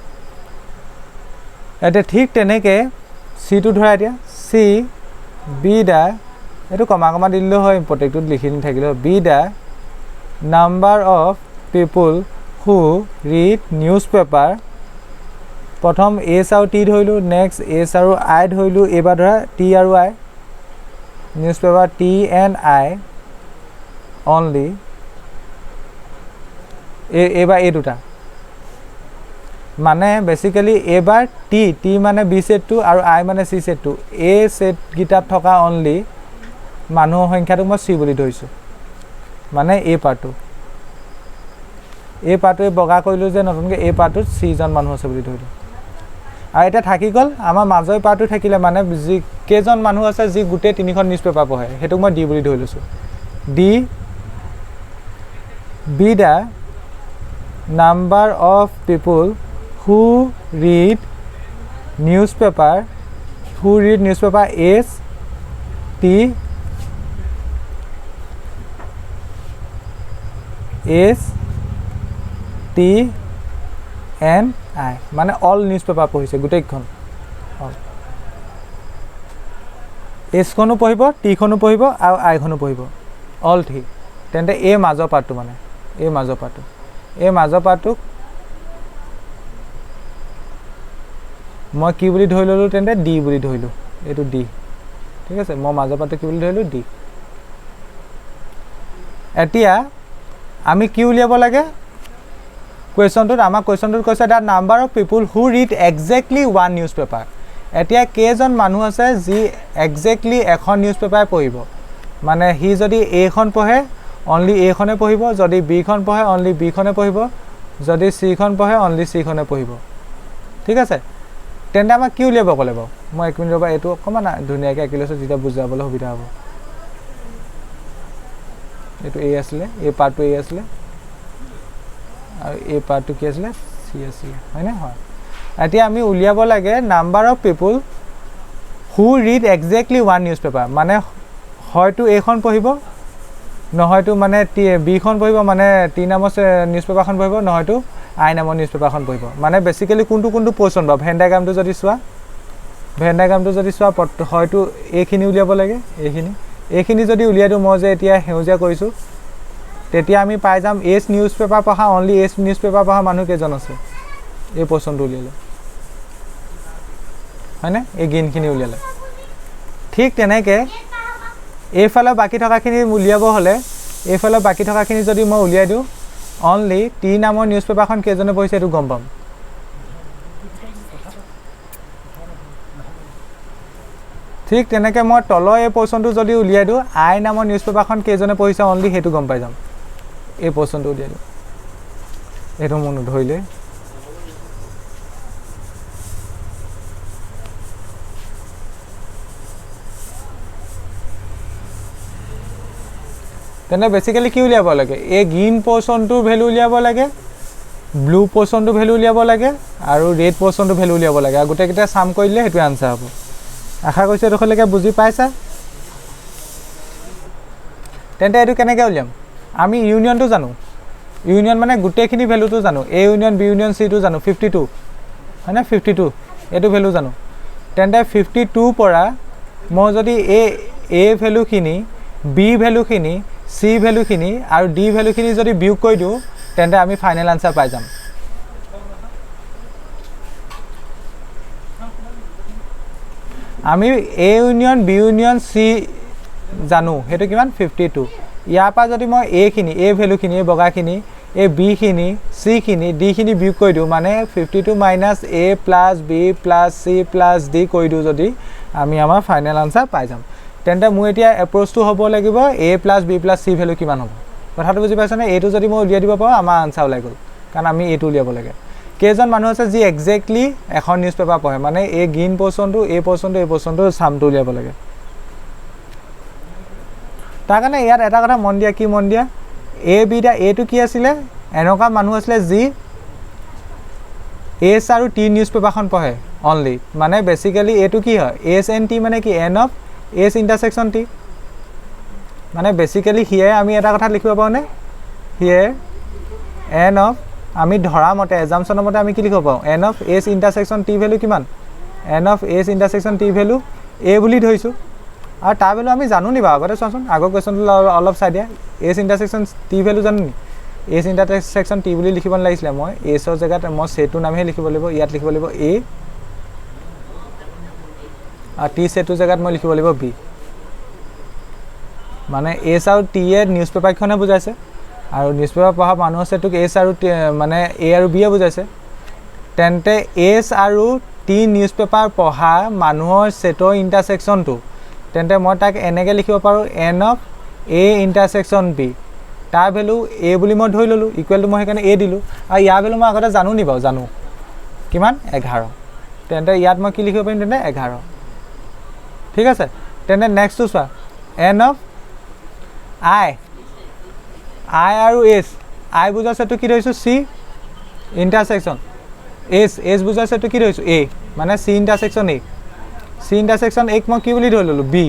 Speaker 1: এতিয়া ঠিক তেনেকৈ চিটো ধৰা, এতিয়া চি বি the, এইটো কমা কমা দি দিলেও হয়, প্ৰত্যেকটোত লিখি নাথাকিলেও, be the number of people who read news paper. প্ৰথম এইচ আৰু টি ধৰিলোঁ, নেক্সট এইচ আৰু আই ধৰিলোঁ, এইবাৰ ধৰা টি আৰু I, news paper T and I only, এই এইবাৰ এই দুটা, মানে বেচিকেলি এইবাৰ টি, টি মানে বি ছেটটো আৰু আই মানে চি ছেটটো, এই ছেটকেইটাত থকা অনলি মানুহৰ সংখ্যাটো মই চি বুলি ধৰিছোঁ, মানে এই পাৰ্টটো, এই পাৰ্টটোৱে বগা কৰিলোঁ যে নতুনকৈ, এই পাৰ্টটোত চিজন মানুহ আছে বুলি ধৰিলোঁ। আৰু এতিয়া থাকি গ'ল আমাৰ মাজৰ পাৰ্টটো থাকিলে, মানে যি কেইজন মানুহ আছে যি গোটেই তিনিখন নিউজ পেপাৰ পঢ়ে, সেইটোক মই ডি বুলি ধৰি লৈছোঁ। D be the number of people who read news paper, who read news paper H T H T and I, মানে অল নিউজ পেপাৰ পঢ়িছে গোটেইখন, অল, এইচখনো পঢ়িব, টিখনো পঢ়িব আৰু আইখনো পঢ়িব, অল থ্ৰী। তেন্তে এই মাজৰ পাৰ্টটো, মানে এই মাজৰ পাৰ্টটো, এই মাজৰ পাৰ্টটোক মই কি বুলি ধৰি ল'লোঁ, তেন্তে ডি বুলি ধৰিলোঁ, এইটো ডি, ঠিক আছে। মই মাজৰ পাৰ্টটো কি বুলি ধৰিলোঁ, ডি। এতিয়া আমি কি উলিয়াব লাগে কুৱেশ্যনটোত, আমাক কুৱেশ্যনটোত কৈছে the number of people who read exactly one news paper. এতিয়া কেইজন মানুহ আছে যি একজেক্টলি এখন নিউজ পেপাৰ পঢ়িব, মানে সি যদি এইখন পঢ়ে অনলি এইখনে পঢ়িব, যদি বিখন পঢ়ে অনলি বিখনে পঢ়িব, যদি চিখন পঢ়ে অনলি চিখনে পঢ়িব, ঠিক আছে। তেন্তে আমাক কি উলিয়াব ক'লে বাৰু, মই এক মিনিট ৰ'বা, এইটো অকণমান ধুনীয়াকৈ আঁকি লৈছোঁ যেতিয়া বুজাবলৈ সুবিধা হ'ব। এইটো এ আছিলে, এই পাৰ্টটো এ আছিলে আৰু এই পাৰ্টটো কি আছিলে, চি আছিলে, হয়নে? হয়। এতিয়া আমি উলিয়াব লাগে number of people who read exactly one news paper, মানে হয়তো এইখন পঢ়িব, নহয়তো মানে টি বিখন পঢ়িব, মানে টি নামৰ নিউজ পেপাৰখন পঢ়িব, নহয়তো আই নামৰ নিউজ পেপাৰখন পঢ়িব। মানে বেচিকেলি কোনটো কোনটো পৰ্চন বাৰু, ভেন ডায়েগ্ৰামটো যদি চোৱা, ভেন ডায়েগ্ৰামটো যদি চোৱা, হয়তো এইখিনি উলিয়াব লাগে, এইখিনি, এইখিনি যদি উলিয়াই দিওঁ, মই যে এতিয়া সেউজীয়া কৰিছোঁ, তেতিয়া আমি পাই যাম এইচ নিউজ পেপাৰ পঢ়া, অনলি এইচ নিউজ পেপাৰ পঢ়া মানুহ কেইজন আছে, এই পৰ্চনটো উলিয়ালে, হয়নে, এই গ্ৰীণখিনি উলিয়ালে। ঠিক তেনেকৈ এইফালে বাকী থকাখিনি উলিয়াব হ'লে, এইফালে বাকী থকাখিনি যদি মই উলিয়াই দিওঁ, অনলি টি নামৰ নিউজ পেপাৰখন কেইজনে পঢ়িছে এইটো গম পাম। ঠিক তেনেকৈ মই তলৰ এই পৰ্চনটো যদি উলিয়াই দিওঁ, আই নামৰ নিউজ পেপাৰখন কেইজনে পঢ়িছে অনলি সেইটো গম পাই যাম, এই পৰ্চনটো উলিয়াই দিওঁ। এইটো মোৰ নধৰিলে, তেনে বেচিকেলি কি উলিয়াব লাগে, এই গ্ৰীণ পৰ্চনটোৰ ভেলু উলিয়াব লাগে, ব্লু পৰ্চনটোৰ ভেলু উলিয়াব লাগে আৰু ৰেড পৰ্চনটোৰ ভেলু উলিয়াব লাগে, আৰু গোটেইকেইটা চাম কৰি দিলে সেইটোৱে আনচাৰ হ'ব। আশা কৰিছোঁ এইডোখৰলৈকে বুজি পাইছা। তেন্তে এইটো কেনেকৈ উলিয়াম, আমি ইউনিয়নটো জানো, ইউনিয়ন মানে গোটেইখিনি ভেলুটো জানো, এ ইউনিয়ন বি ইউনিয়ন চিটো জানো, 52 হয়নে, 52 এইটো ভেলু জানো। তেন্তে 52 পৰা মই যদি এই ভেলুখিনি, বি ভেলুখিনি, চি ভেলুখিনি আৰু ডি ভেলুখিনি যদি বিয়োগ কৰি দিওঁ, তেন্তে আমি ফাইনেল আনচাৰ পাই যাম। আমি A union B union C জানো, সেইটো কিমান, 52। ইয়াৰ পৰা যদি মই এইখিনি, এই ভেলুখিনি, এই বগাখিনি, এই বিখিনি, চিখিনি, ডিখিনি বিয়োগ কৰি দিওঁ, মানে 52 minus A plus B plus C plus D কৰি দিওঁ যদি, আমি আমাৰ ফাইনেল আনচাৰ পাই যাম। তেন্তে মোৰ এতিয়া এপ্ৰ'চটো হ'ব লাগিব A plus B plus C value কিমান হ'ব, কথাটো বুজি পাইছানে? এইটো যদি মই উলিয়াই দিব পাৰোঁ আমাৰ আনচাৰ ওলাই গ'ল, কাৰণ আমি এইটো উলিয়াব লাগে। কেইজন মানুহ আছে যি একজেক্টলি এখন নিউজ পেপাৰ পঢ়ে, মানে এই গ্ৰীণ পৰ্চনটো, এই পৰ্চনটো, এই পৰ্চনটো চামটো উলিয়াব লাগে। তাৰ কাৰণে ইয়াত এটা কথা মন দিয়া, কি মন দিয়া, এ বিটা এইটো কি আছিলে, এনেকুৱা মানুহ আছিলে যি এছ আৰু টি নিউজ পেপাৰখন পঢ়ে অনলি, মানে বেচিকেলি এইটো কি হয়, এছ এন টি মানে কি, N of S intersection T, মানে বেচিকেলি সিয়ে আমি এটা কথা লিখিব পাৰোঁনে, সিয়ে এন অফ, আমি ধৰা মতে এজামশ্যনৰ মতে আমি কি লিখিব পাৰোঁ, N of S intersection T value কিমান, N of S intersection T value A বুলি ধৰিছোঁ, আৰু তাৰ ভেলু আমি জানো নি বাৰু, আগতে চোৱাচোন আগৰ কুৱেশ্যনটো অলপ চাই দিয়া, এছ ইণ্টাৰছেকশ্যন টি ভেলু জানো নি, এছ ইণ্টাৰছেকশ্যন টি বুলি লিখিব নালাগিছিলে, মই এছৰ জেগাত মই ছেটটোৰ নামহে লিখিব লাগিব, ইয়াত লিখিব লাগিব এ আৰু টি ছেটটোৰ জেগাত মই লিখিব লাগিব বি, মানে এছ আৰু টিয়ে নিউজ পেপাৰখনে বুজাইছে, আৰু নিউজ পেপাৰ পঢ়া মানুহৰ ছেটটোক এছ আৰু টি মানে এ আৰু বিয়ে বুজাইছে। তেন্তে এছ আৰু টি নিউজ পেপাৰ পঢ়া মানুহৰ ছেটৰ ইণ্টাৰছেকশ্যনটো, তেন্তে মই তাক এনেকৈ লিখিব পাৰোঁ N of A intersection B, তাৰ ভেলু এ বুলি মই ধৰি ল'লোঁ, ইকুৱেলটো মই সেইকাৰণে এ দিলোঁ, আৰু ইয়াৰ ভেলু মই আগতে জানো নি বাৰু, জানো কিমান, 11, তেন্তে ইয়াত মই কি লিখিব পাৰিম, তেন্তে 11। ঠিক আছে, তেন্তে নেক্সটটো চোৱা, এন অফ I, I আৰু এছ, আই বুজোৱা ছেটটো কি ধৰিছোঁ, চি ইণ্টাৰছেকশ্যন এছ, এছ বুজোৱা ছেটটো কি ধৰিছোঁ, এ, মানে C intersection A, C intersection এক মই কি বুলি ধৰি ল'লোঁ, বি,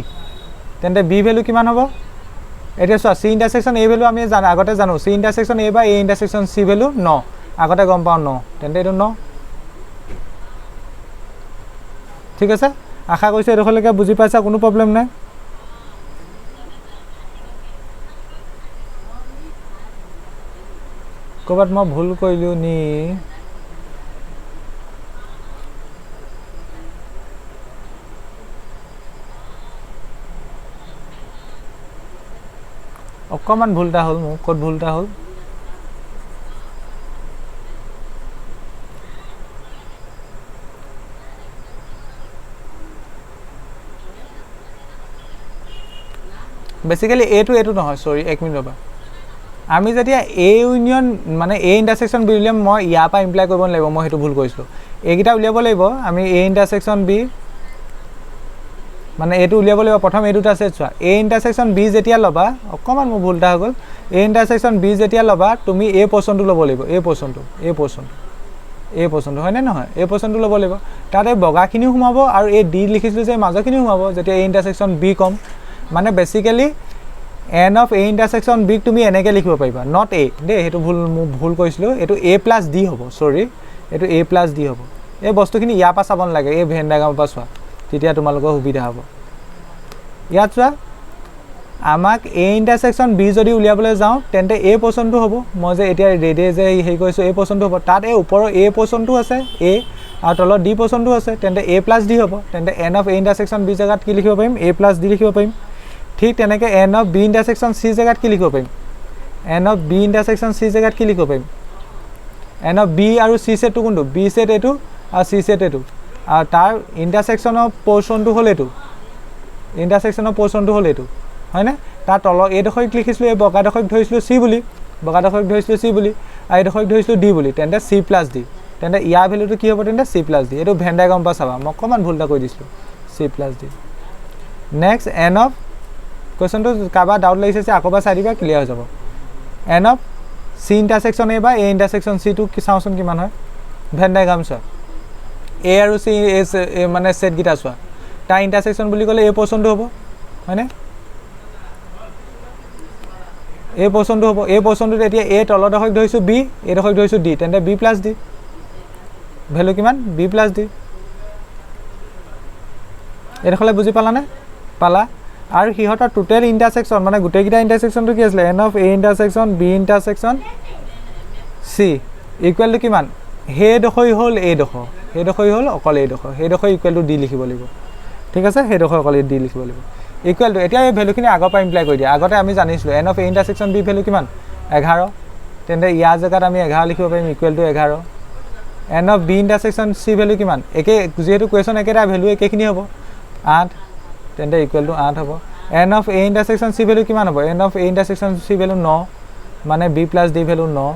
Speaker 1: তেন্তে বি ভেলু কিমান হ'ব, এতিয়া চোৱা চি ইণ্টাৰছেকশ্যন এ ভেলু আমি জানো, আগতে জানো চি ইণ্টাৰছেকশ্যন এ বা এ ইণ্টাৰছেকশ্যন চি ভেলু 9, আগতে গম পাওঁ 9, তেন্তে এইটো 9। ঠিক আছে, আশা কৰিছোঁ এইডোখৰলৈকে বুজি পাইছা, কোনো প্ৰব্লেম নাই। ক'ৰবাত মই ভুল কৰিলোঁ নি, অকণমান ভুল এটা হ'ল মোৰ, ক'ত ভুল এটা হ'ল, বেচিকেলি এইটো এইটো নহয়, চৰি এক মিনিট ৰ'বা, আমি যেতিয়া এ ইউনিয়ন মানে এ ইণ্টাৰছেকশ্যন বি উলিয়াম, মই ইয়াৰ পৰা ইমপ্লাই কৰিব নালাগিব, মই সেইটো ভুল কৰিছিলোঁ, এইকেইটা উলিয়াব লাগিব আমি, এ ইণ্টাৰছেকশ্যন বি মানে এইটো উলিয়াব লাগিব প্ৰথম, এই দুটা ছেট চোৱা, এ ইণ্টাৰছেকশ্যন বি যেতিয়া ল'বা, অকণমান মোৰ ভুল এটা হৈ গ'ল, এ ইণ্টাৰছেকশ্যন বি যেতিয়া ল'বা তুমি এই পৰ্চনটো ল'ব লাগিব, এই পৰ্চনটো, এই পৰ্চনটো, এই পৰ্চনটো, হয়নে নহয়, এই পৰ্চনটো ল'ব লাগিব, তাত এই বগাখিনিও সোমাব আৰু এই ডি লিখিছিলোঁ যে মাজৰখিনিও সোমাব, যেতিয়া এ ইণ্টাৰছেকশ্যন বি ক'ম, মানে basically N of A intersection বিক তুমি এনেকৈ লিখিব পাৰিবা, not a দেই, সেইটো ভুল, মোৰ ভুল কৰিছিলোঁ, এইটো এ প্লাছ ডি হ'ব, চৰি এইটো এ প্লাছ ডি হ'ব, এই বস্তুখিনি ইয়াৰ পৰা চাব নালাগে, এই ভেন ডায়েগ্ৰামৰ পৰা চোৱা, তেতিয়া তোমালোকৰ সুবিধা হ'ব। ইয়াত চোৱা, আমাক এ ইণ্টাৰছেকশ্যন বি যদি উলিয়াবলৈ যাওঁ তেন্তে এই পৰ্চনটো হ'ব, মই যে এতিয়া ৰেডে যে হেৰি কৰিছোঁ এই পৰ্চনটো হ'ব, তাত এই ওপৰৰ এ পৰ্চনটো আছে এ আৰু তলত ডি পৰ্চনটো আছে, তেন্তে এ প্লাছ ডি হ'ব, তেন্তে N of A intersection B জেগাত কি লিখিব পাৰিম, এ প্লাছ ডি লিখিব পাৰিম। ঠিক তেনেকৈ N of B intersection C জেগাত কি লিখিব পাৰিম, N of B intersection C জেগাত কি লিখিব পাৰিম, এন অফ বি আৰু চি ছেটটো কোনটো, বি ছেট এইটো আৰু চি ছেট এইটো, আৰু তাৰ ইণ্টাৰছেকশ্যনৰ পৰ্চনটো হ'ল এইটো, ইণ্টাৰছেকশ্যনৰ পৰ্চনটো হ'ল এইটো, হয়নে, তাৰ তলৰ এইডোখৰিক লিখিছিলোঁ, এই বগাডোখৰিক ধৰিছিলোঁ চি বুলি, বগাডোখৰিক ধৰিছিলোঁ চি বুলি, আৰু এইডোখৰিক ধৰিছিলোঁ ডি বুলি, তেন্তে চি প্লাছ ডি, তেন্তে ইয়াৰ ভেলুটো কি হ'ব, তেন্তে চি প্লাছ ডি, এইটো ভেন ডায়েগ্ৰামৰ পৰা চাবা, মই অকণমান ভুল এটা কৰি দিছিলোঁ, C plus D. Next N of, কুৱেশ্যনটো কাৰোবাৰ ডাউট লাগিছে যে আকৌ এবাৰ চাই দিবা, ক্লিয়াৰ হৈ যাব। N of C intersection A বা এ ইণ্টাৰছেকশ্যন চিটো চাওঁচোন কিমান হয়, ভেন ডায়েগ্ৰাম চোৱা, এ আৰু চি এ মানে ছেটকেইটা চোৱা, তাৰ ইণ্টাৰছেকশ্যন বুলি ক'লে এই পৰ্চনটো হ'ব, হয়নে, এই পৰ্চনটো হ'ব, এই পৰ্চনটোত এতিয়া এ তলডোখৰিক ধৰিছোঁ বি, এইডোখৰিক ধৰিছোঁ ডি, তেন্তে বি প্লাছ ডি, ভেলু কিমান, বি প্লাছ ডি। এইডোখৰলৈ বুজি পালানে, পালা। আৰু সিহঁতৰ টোটেল ইণ্টাৰছেকশ্যন মানে গোটেইকেইটা ইণ্টাৰছেকশ্যনটো কি আছিলে, N of A intersection B intersection C equal to কিমান, সেইডোখৰি হ'ল এইডোখৰ, সেইডোখৰি হ'ল অকল এইডোখৰ, সেইডোখৰ ইকুৱেল টু ডি লিখিব লাগিব, ঠিক আছে, সেইডোখৰ অকল ডি লিখিব লাগিব, ইকুৱেল টু। এতিয়া এই ভেলুখিনি আগৰ পৰা ইমপ্লাই কৰি দিয়া, আগতে আমি জানিছিলোঁ N of A intersection B value কিমান, 11, তেন্তে ইয়াৰ জেগাত আমি 11 লিখিব পাৰিম, equal to 11। N of B intersection C value কিমান, একে, যিহেতু কুৱেশ্যন একেটা ভেলু একেখিনি হ'ব, 8, তেন্তে ইকুৱেল টু 8 হ'ব। N of A intersection C value কিমান হ'ব, N of A intersection C value 9, মানে বি প্লাছ ডি ভেলু 9।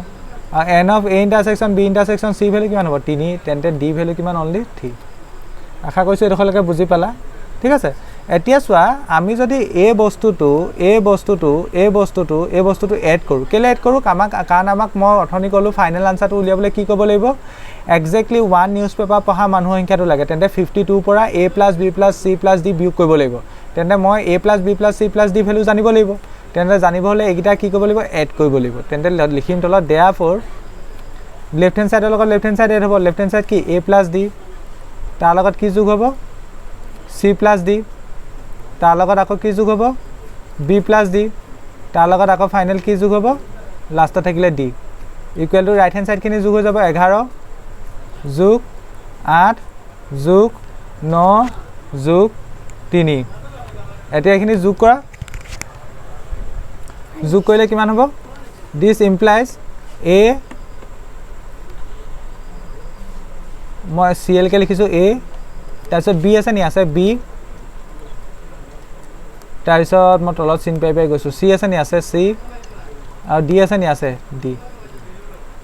Speaker 1: আৰু n of A intersection B intersection C value কিমান হ'ব? 3। তেন্তে ডি ভেলু কিমান? অনলি 3। আশা কৰিছোঁ এইডোখৰলৈকে বুজি পালা। ঠিক আছে, এতিয়া চোৱা আমি যদি এই বস্তুটো এই বস্তুটো এই বস্তুটো এই বস্তুটো এড কৰোঁ, কেলৈ এড কৰোঁ? আমাক কাৰণ আমাক মই অথনি ক'লোঁ ফাইনেল আনচাৰটো উলিয়াবলৈ কি ক'ব লাগিব? একজেক্টলি ওৱান নিউজ পেপাৰ পঢ়া মানুহৰ সংখ্যাটো লাগে। তেন্তে 52ৰ পৰা A plus B plus C plus D বিয়োগ কৰিব লাগিব। তেন্তে মই A plus B plus C plus D value জানিব লাগিব। তেন্তে জানিব হ'লে এইকেইটা কি কৰিব লাগিব? এড কৰিব লাগিব। তেন্তে লিখিম তলত দেয়াৰফ'ৰ লেফ্ট হেণ্ড ছাইডৰ লগত লেফ্ট হেণ্ড ছাইড এড হ'ব। লেফ্ট হেণ্ড ছাইড কি? এ প্লাছ ডি, তাৰ লগত কি যোগ হ'ব? চি প্লাছ ডি, তাৰ লগত আকৌ কি যোগ হ'ব? বি প্লাছ ডি, তাৰ লগত আকৌ ফাইনেল কি যোগ হ'ব? লাষ্টত থাকিলে D. Equal to right hand ছাইডখিনি যোগ হৈ যাব 11 যোগ 8 যোগ 9 যোগ 3। এতিয়া এইখিনি যোগ কৰা, যোগ কৰিলে কিমান হ'ব? দিছ ইমপ্লাইজ এ, মই চি এলকে লিখিছোঁ এ, তাৰপিছত বি আছে নি? আছে বি, তাৰপিছত মই তলত চিন পাই পাই গৈছোঁ, চি আছে নি? আছে চি, আৰু ডি আছে নি? আছে ডি।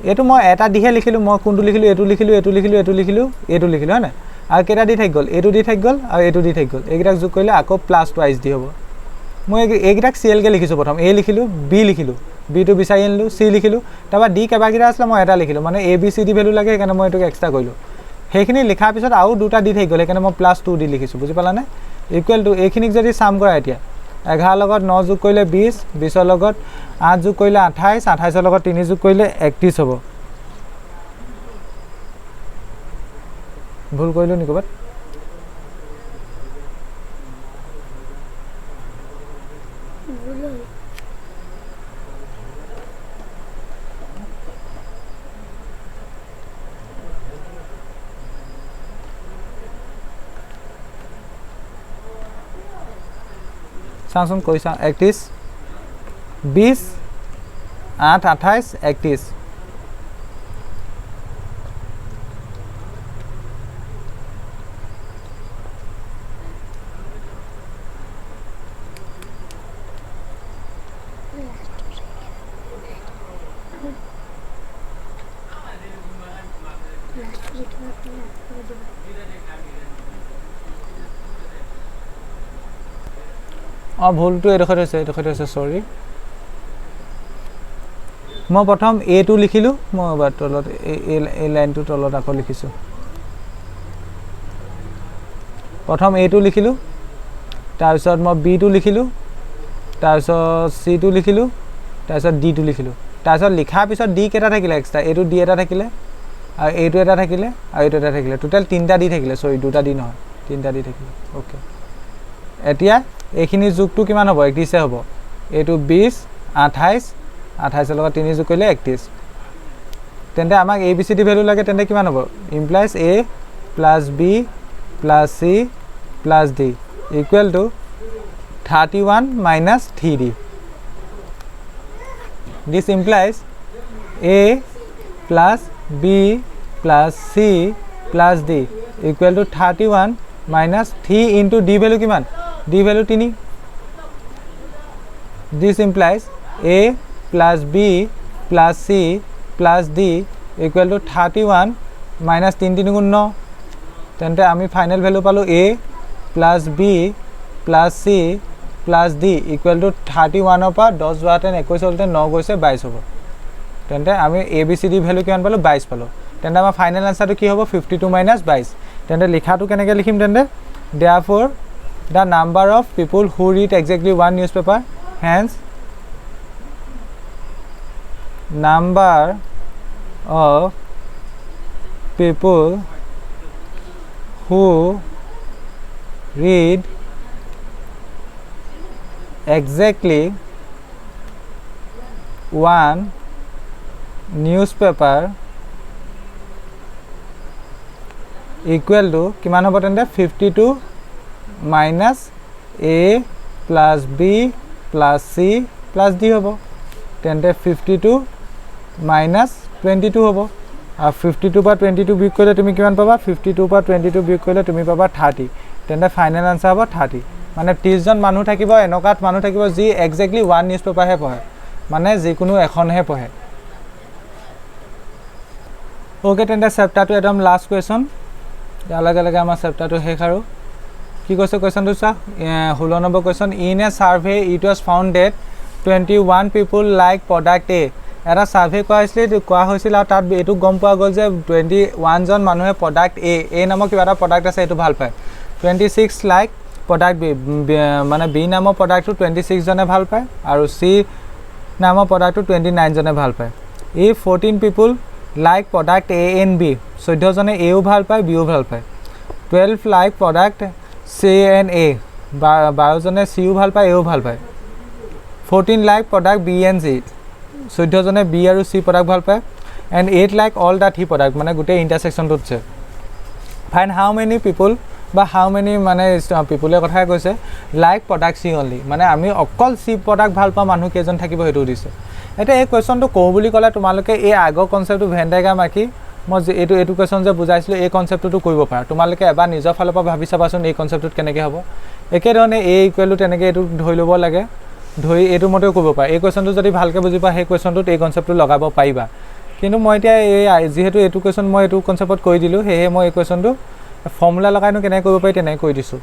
Speaker 1: এইটো মই এটা ডিহে লিখিলোঁ, মই কোনটো লিখিলোঁ? এইটো লিখিলোঁ, এইটো লিখিলোঁ, এইটো লিখিলোঁ, এইটো লিখিলোঁ, হয় নাই? আৰু কেইটা ডি থাকি গ'ল? এইটো ডি থাকি গ'ল আৰু এইটো ডি থাকি গ'ল। এইকেইটাক যোগ কৰিলে আকৌ প্লাছ টুৱাইছ ডি হ'ব। মই এইকেইটাক চি এলকে লিখিছোঁ। প্ৰথম এ লিখিলোঁ, বি লিখিলোঁ, বিটো বিচাৰি আনিলোঁ, চি লিখিলোঁ, তাৰপৰা ডি কেইবাকেইটা আছিলে মই এটা লিখিলোঁ, মানে A B C D value লাগে সেইকাৰণে মই এইটোক এক্সট্ৰা কৰিলোঁ। সেইখিনি লিখাৰ পিছত আৰু দুটা ডি থাকি গ'ল, সেইকাৰণে মই প্লাছ 2 ডি লিখিছোঁ। বুজি পালানে? ইকুৱেল টু এইখিনিক যদি চাম কৰা, এতিয়া 11 লগত 9 যোগ কৰিলে 20, 20ৰ লগত 8 যোগ কৰিলে 28, 28ৰ লগত 3 যোগ কৰিলে 31 হ'ব। ভুল কৰিলোঁ নি ক'ৰবাত? চাওঁচোন কৰি চাওঁ। 31 20 8 28 31। অঁ, ভুলটো এইডোখৰত হৈছে, এইডোখৰত হৈছে, চৰি। মই প্ৰথম এটো লিখিলোঁ, মই এবাৰ তলত এই লাইনটোৰ তলত আকৌ লিখিছোঁ। প্ৰথম এটো লিখিলোঁ, তাৰপিছত মই বিটো লিখিলোঁ, তাৰপিছত চিটো লিখিলোঁ, তাৰপিছত ডিটো লিখিলোঁ। তাৰপিছত লিখাৰ পিছত ডি কেইটা থাকিলে এক্সট্ৰা? এইটো ডি এটা থাকিলে, আৰু এইটো এটা থাকিলে, আৰু এইটো এটা থাকিলে। টোটেল 3টা ডি থাকিলে, চৰি দুটা ডি নহয়, 3টা ডি থাকিলে। অ'কে, এতিয়া এইখিনি যোগটো কিমান হ'ব? 31 হ'ব। এইটো 20 28, 28ৰ লগত 3 যোগ কৰিলে 31। তেন্তে আমাক A B C D value লাগে, তেন্তে কিমান হ'ব? Implies A plus B plus C plus D equal to 31 minus 3D. This implies A plus B plus C plus D equal to 31 minus 3 into D value কিমান? D value 3। This implies A plus B plus C plus D equal to 31 minus 3 3 গুণ 9। তেন্তে আমি final value পালোঁ A plus B plus C plus D equal to 31ৰ পৰা 10 যোৱাহেঁতেন 21 হ'লহেঁতেন, 9 গৈছে 22 হ'ব। তেন্তে আমি A B C D value কিমান পালোঁ? 22 পালোঁ। তেন্তে আমাৰ ফাইনেল আনচাৰটো কি হ'ব? 52 মাইনাছ 22। তেন্তে লিখাটো কেনেকৈ লিখিম? তেন্তে therefore the number of people who read exactly one newspaper, hence number of people who read exactly one newspaper equal to কিমান হ'ব? তেন্তে 52 minus A plus B plus C plus D হ'ব। তেন্তে 52 মাইনাছ 22 হ'ব। আৰু 52 পৰা 22 বিয়োগ কৰিলে তুমি কিমান পাবা? 52 পৰা 22 বিয়োগ কৰিলে তুমি পাবা 30। তেন্তে ফাইনেল আনচাৰ হ'ব 30। মানে 30জন মানুহ থাকিব, এনেকুৱাত মানুহ থাকিব যি একজেক্টলি ওৱান নিউজ পেপাৰহে পঢ়ে, মানে যিকোনো এখনহে পঢ়ে। অ'কে, তেন্তে চেপ্টাৰটো একদম লাষ্ট কুৱেশ্যন। ইয়াৰ লগে লগে আমাৰ চেপ্টাৰটো শেষ। আৰু কি কৈছে কুৱেশ্যনটো চোৱা, 16 number question. In a survey, it was found that 21 people like product A. এটা ছাৰ্ভে কোৱা হৈছিল আৰু তাত এইটো গম পোৱা গ'ল যে 21জন মানুহে প্ৰডাক্ট এ, এ নামৰ কিবা এটা প্ৰডাক্ট আছে, এইটো ভাল পায়। 26 লাইক প্ৰডাক্ট বি, মানে বি নামৰ প্ৰডাক্টটো 26জনে ভাল পায় আৰু চি নামৰ প্ৰডাক্টটো 29জনে ভাল পায়। If 14 people like product A and B, 14জনে এও ভাল পায়, বিও ভাল পায়। 12 like product C and A, 12জনে চিও ভাল পায়, এও ভাল পায়। 14 like product B and C, 14জনে B আৰু চি প্ৰডাক্ট ভাল পায়। And 8 like all the three product, মানে গোটেই ইণ্টাৰছেকশ্যনটোত আছে। ফাইণ্ড how many পিপুল বা how many, মানে পিপুলে কথাই কৈছে, লাইক প্ৰডাক্ট চি অনলি, মানে আমি অকল চি প্ৰডাক্ট ভাল পোৱা মানুহ কেইজন থাকিব সেইটো দিছে। এতিয়া এই কুৱেশ্যনটো কওঁ বুলি ক'লে তোমালোকে এই আগৰ কনচেপ্টটো ভেন ডায়েগ্ৰাম আঁকি মই যে এইটো কুৱেশ্যন যে বুজাইছিলোঁ, এই কনচেপ্টটোতো কৰিব পাৰা। তোমালোকে এবাৰ নিজৰ ফালৰ পৰা ভাবি চাবাচোন, এই কনচেপ্টটোত কেনেকৈ হ'ব। একেধৰণে এ ইকুৱেলটো তেনেকৈ এইটো ধৰি ল'ব লাগে, ধৰি এইটো মতেও কৰিব পাৰা। এই কুৱেশ্যনটো যদি ভালকৈ বুজি পোৱা, সেই কুৱেশ্যনটোত এই কনচেপ্টটো লগাব পাৰিবা। কিন্তু মই এতিয়া এই যিহেতু এইটো কুৱেশ্যন মই এইটো কনচেপ্টত কৰি দিলোঁ, সেয়েহে মই এই কুৱেশ্যনটো ফৰ্মুলা লগাইনো কেনেকৈ কৰিব পাৰি তেনেকৈ কৰি দিছোঁ।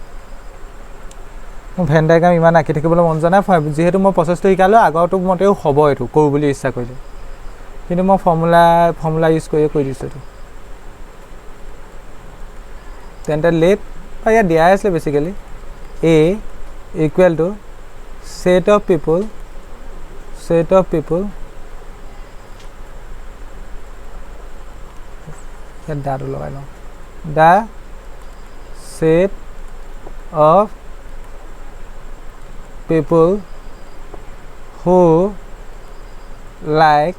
Speaker 1: ভেন ডায়েগ্ৰাম ইমান আঁকি থাকিবলৈ মন যোৱা নাই। যিহেতু মই প্ৰচেছটো শিকালোঁ, আগৰটো মতেও হ'ব এইটো কৰোঁ বুলি ইচ্ছা কৰিলে। কিন্তু মই ফৰ্মুলা ইউজ কৰিয়ে কৰি দিছোঁ এইটো। তেন্তে লেট বা ইয়াত দিয়াই আছিলে basically A equal to set of people, ইয়াত দাটো লগাই লওঁ, the set of people who like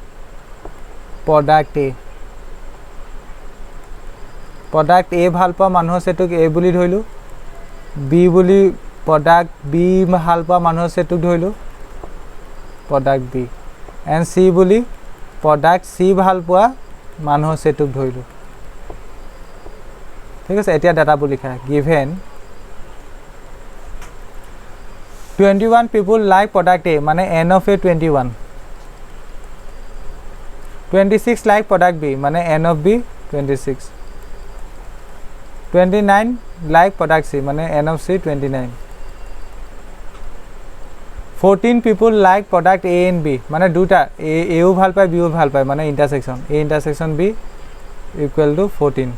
Speaker 1: product A. Product A ভাল পোৱা মানুহৰ ছেটটোক এ বুলি ধৰিলোঁ, বি বুলি প্ৰডাক্ট বি ভাল পোৱা মানুহৰ ছেটটোক ধৰিলোঁ প্ৰডাক্ট বি, এণ্ড চি বুলি প্ৰডাক্ট চি ভাল পোৱা মানুহৰ ছেটটোক ধৰিলোঁ। ঠিক আছে। এতিয়া ডাটাবোৰ লিখা। Given 21 people like product A, মানে n of A 21, 26 like product B, মানে n of B 26, 29 like product C, মানে n of C 29, 14 people like product A and B, মানে দুটা এ, এও ভাল পায়, বিও ভাল পায়, মানে intersection A intersection B equal to 14,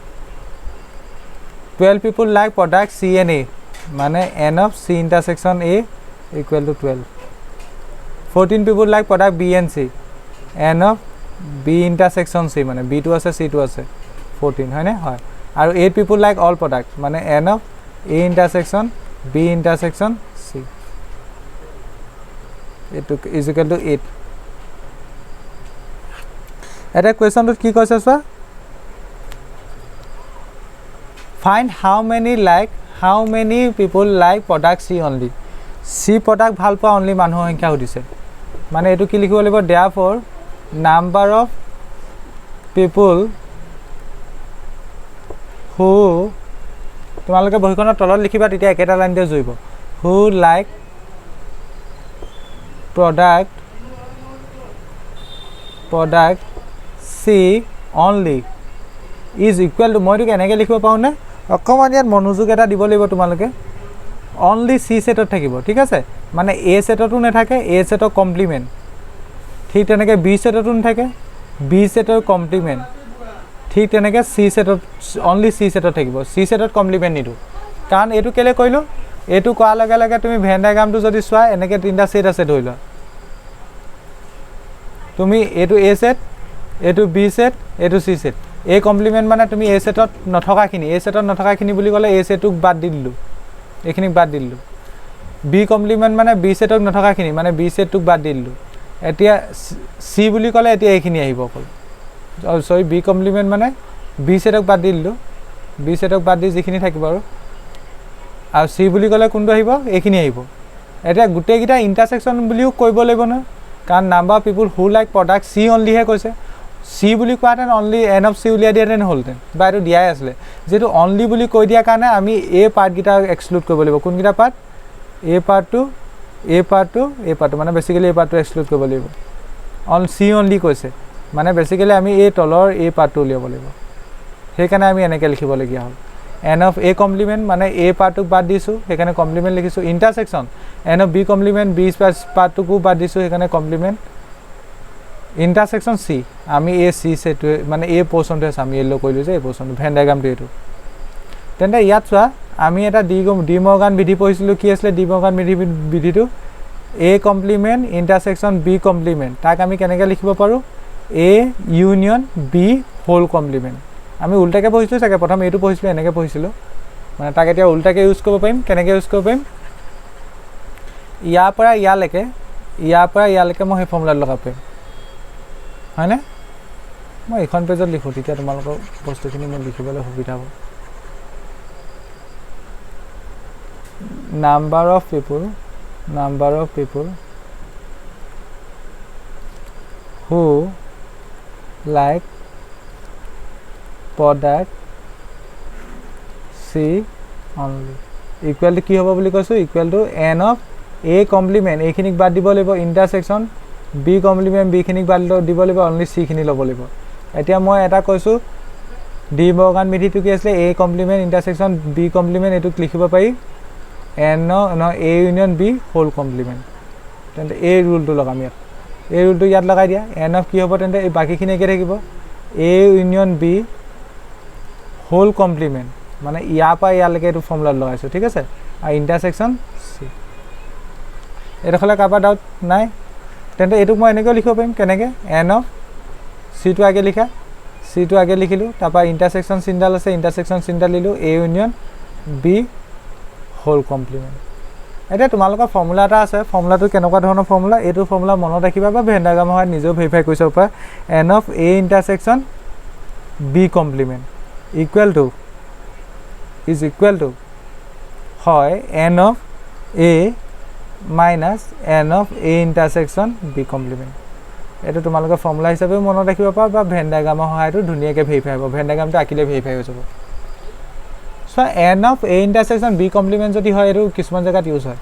Speaker 1: 12 people like product C and A, মানে n of C intersection A equal to 12, 14 people like product B and C, n of B intersection C, মানে বিটো আছে, চিটো আছে, 14 হয়নে? হয়। আৰু 8 people like all product, মানে n of A intersection B intersection C, এইটো is equal to 8। এতিয়া কুৱেশ্যনটোত কি কৈছে চোৱা। Find how many people like product C only. C product ভাল পোৱা অনলি মানুহৰ সংখ্যা সুধিছে। মানে এইটো কি লিখিব লাগিব? Therefore, number of people who, তোমালোকে বহীখনৰ তলত লিখিবা, তেতিয়া একেটা লাইনতে জুৰিব, who like product C only is equal to, মই এইটো কেনেকৈ লিখিব পাৰোঁনে? অকণমান ইয়াত মনোযোগ এটা দিব লাগিব তোমালোকে। অনলি চি ছেটত থাকিব, ঠিক আছে? মানে এ ছেটতো নাথাকে, এ ছেটৰ কমপ্লিমেণ্ট। ঠিক তেনেকৈ বি ছেটতো নাথাকে, বি ছেটৰ কমপ্লিমেণ্ট। ঠিক তেনেকৈ চি ছেটত, অনলি চি ছেটত থাকিব, চি ছেটত কমপ্লিমেণ্ট নিদিওঁ। কাৰণ এইটো কেলৈ কৰিলোঁ? এইটো কোৱাৰ লগে লগে তুমি ভেন ডায়েগ্ৰামটো যদি চোৱা, এনেকৈ তিনিটা ছেট আছে ধৰি লোৱা তুমি। এইটো এ ছেট, এইটো বি ছেট, এইটো চি ছেট। এই কমপ্লিমেণ্ট মানে তুমি এ ছেটত নথকাখিনি, এ ছেটত নথকাখিনি বুলি ক'লে এ ছেটটোক বাদ দি দিলোঁ, এইখিনিক বাদ দি দিলোঁ। বি কমপ্লিমেণ্ট মানে বি ছেটক নথকাখিনি, মানে বি ছেটটোক বাদ দি দিলোঁ। এতিয়া চি বুলি ক'লে এতিয়া এইখিনি আহিব অকল। চৰি, বি কমপ্লিমেণ্ট মানে বি ছেটক বাদ দি দিলোঁ, বি ছেটক বাদ দি যিখিনি থাকিব আৰু চি বুলি ক'লে কোনটো আহিব? এইখিনি আহিব। এতিয়া গোটেইকেইটা ইণ্টাৰছেকশ্যন বুলিও কৰিব লাগিব নহয়, কাৰণ number people who like product C অনলিহে কৈছে। চি বুলি কোৱাহেঁতেন অনলি এন অফ চি উলিয়াই দিয়াহেঁতেন হ'লহেঁতেন বা এইটো দিয়াই আছিলে। যিহেতু অনলি বুলি কৈ দিয়াৰ কাৰণে আমি এই পাৰ্টকেইটা এক্সক্লুড কৰিব লাগিব। কোনকেইটা পাৰ্ট? এই পাৰ্টটো, এই পাৰ্টটো, এই পাৰ্টটো, মানে বেচিকেলি এই পাৰ্টটো এক্সক্লুড কৰিব লাগিব। অন চি অনলি কৈছে। মানে বেচিকেলি আমি এই তলৰ এই পাৰ্টটো উলিয়াব লাগিব, সেইকাৰণে আমি এনেকৈ লিখিবলগীয়া হ'ল। এন অফ এ কমপ্লিমেণ্ট মানে এ পাৰ্টটোক বাদ দিছোঁ, সেইকাৰণে কমপ্লিমেণ্ট লিখিছোঁ। Intersection N of B complement, B পাৰ্টটোকো বাদ দিছোঁ, সেইকাৰণে কমপ্লিমেণ্ট। ইণ্টাৰছেকশ্যন চি, আমি এই চি ছেটটোৱে মানে এই পৰ্চনটোৱে চাম, য়েল্ল' কৰিলোঁ যে এই পৰ্চনটো, ভেন ডায়েগ্ৰামটো এইটো। তেন্তে ইয়াত চোৱা আমি এটা ডি মৰ্গান বিধি পঢ়িছিলোঁ, কি আছিলে ডি মৰ্গান বিধিটো? A complement intersection B complement, তাক আমি কেনেকৈ লিখিব পাৰোঁ? A union B whole complement. আমি উল্টাকৈ পঢ়িছিলোঁ চাগে, প্ৰথম এইটো পঢ়িছিলোঁ, এনেকৈ পঢ়িছিলোঁ, মানে তাক এতিয়া উল্টাকৈ ইউজ কৰিব পাৰিম। কেনেকৈ ইউজ কৰিব পাৰিম? ইয়াৰ পৰা ইয়ালৈকে, ইয়াৰ পৰা ইয়ালৈকে মই সেই ফৰ্মুলাটো লগাব পাৰিম, হয়নে? মই এইখন পেজত লিখোঁ, তেতিয়া তোমালোকৰ বস্তুখিনি মই লিখিবলৈ সুবিধা হ'ব। Number of people, number of people who like product C only equal to কি হ'ব বুলি কৈছোঁ? Equal to N of A complement, এইখিনিক বাদ দিব লাগিব, ইণ্টাৰছেকশ্যন বি কমপ্লিমেণ্ট, বিখিনিক বাদ দিব লাগিব, অনলি চিখিনি ল'ব লাগিব। এতিয়া মই এটা কৈছোঁ, ডি মৰ্গান বিধিটো কি আছিলে? A complement intersection B complement, এইটোক লিখিব পাৰি এন নহয় A union B whole complement. তেন্তে এই ৰুলটো লগাম ইয়াত, এই ৰুলটো ইয়াত লগাই দিয়া। এন অফ কি হ'ব তেন্তে? এই বাকীখিনি একে থাকিব, A union B whole complement, মানে ইয়াৰ পৰা ইয়ালৈকে এইটো ফৰ্মুলাত লগাইছোঁ, ঠিক আছে, আৰু ইণ্টাৰছেকশ্যন চি। এইডোখৰলৈ কাৰোবাৰ ডাউট নাই? তেন্তে এইটোক মই এনেকৈও লিখিব পাৰিম, কেনেকৈ? এন অফ চিটো আগে লিখা, চিটো আগে লিখিলোঁ, তাৰপৰা ইণ্টাৰছেকশ্যন চিনডাল আছে, ইণ্টাৰছেকশ্যন চিনডাল দিলোঁ, A union B whole complement. এতিয়া তোমালোকৰ ফৰ্মুলা এটা আছে, ফৰ্মুলাটো কেনেকুৱা ধৰণৰ ফৰ্মুলা? এইটো ফৰ্মুলা মনত ৰাখিবা বা ভেন ডায়েগ্ৰামৰ সহায়ত নিজেও ভেৰিফাই কৰি চাব পাৰা। N of A intersection B complement equal to is equal to হয় N of A minus N of A intersection B complement. এইটো তোমালোকে ফৰ্মুলা হিচাপেও মনত ৰাখিব পাৰা বা ভেন ডায়েগ্ৰামৰ সহায়তো ধুনীয়াকৈ ভেৰিফাই হ'ব, ভেন ডায়েগ্ৰামটো আঁকিলে ভেৰিফাই হৈ যাব। So N of A intersection B complement যদি হয়, এইটো কিছুমান জেগাত ইউজ হয়,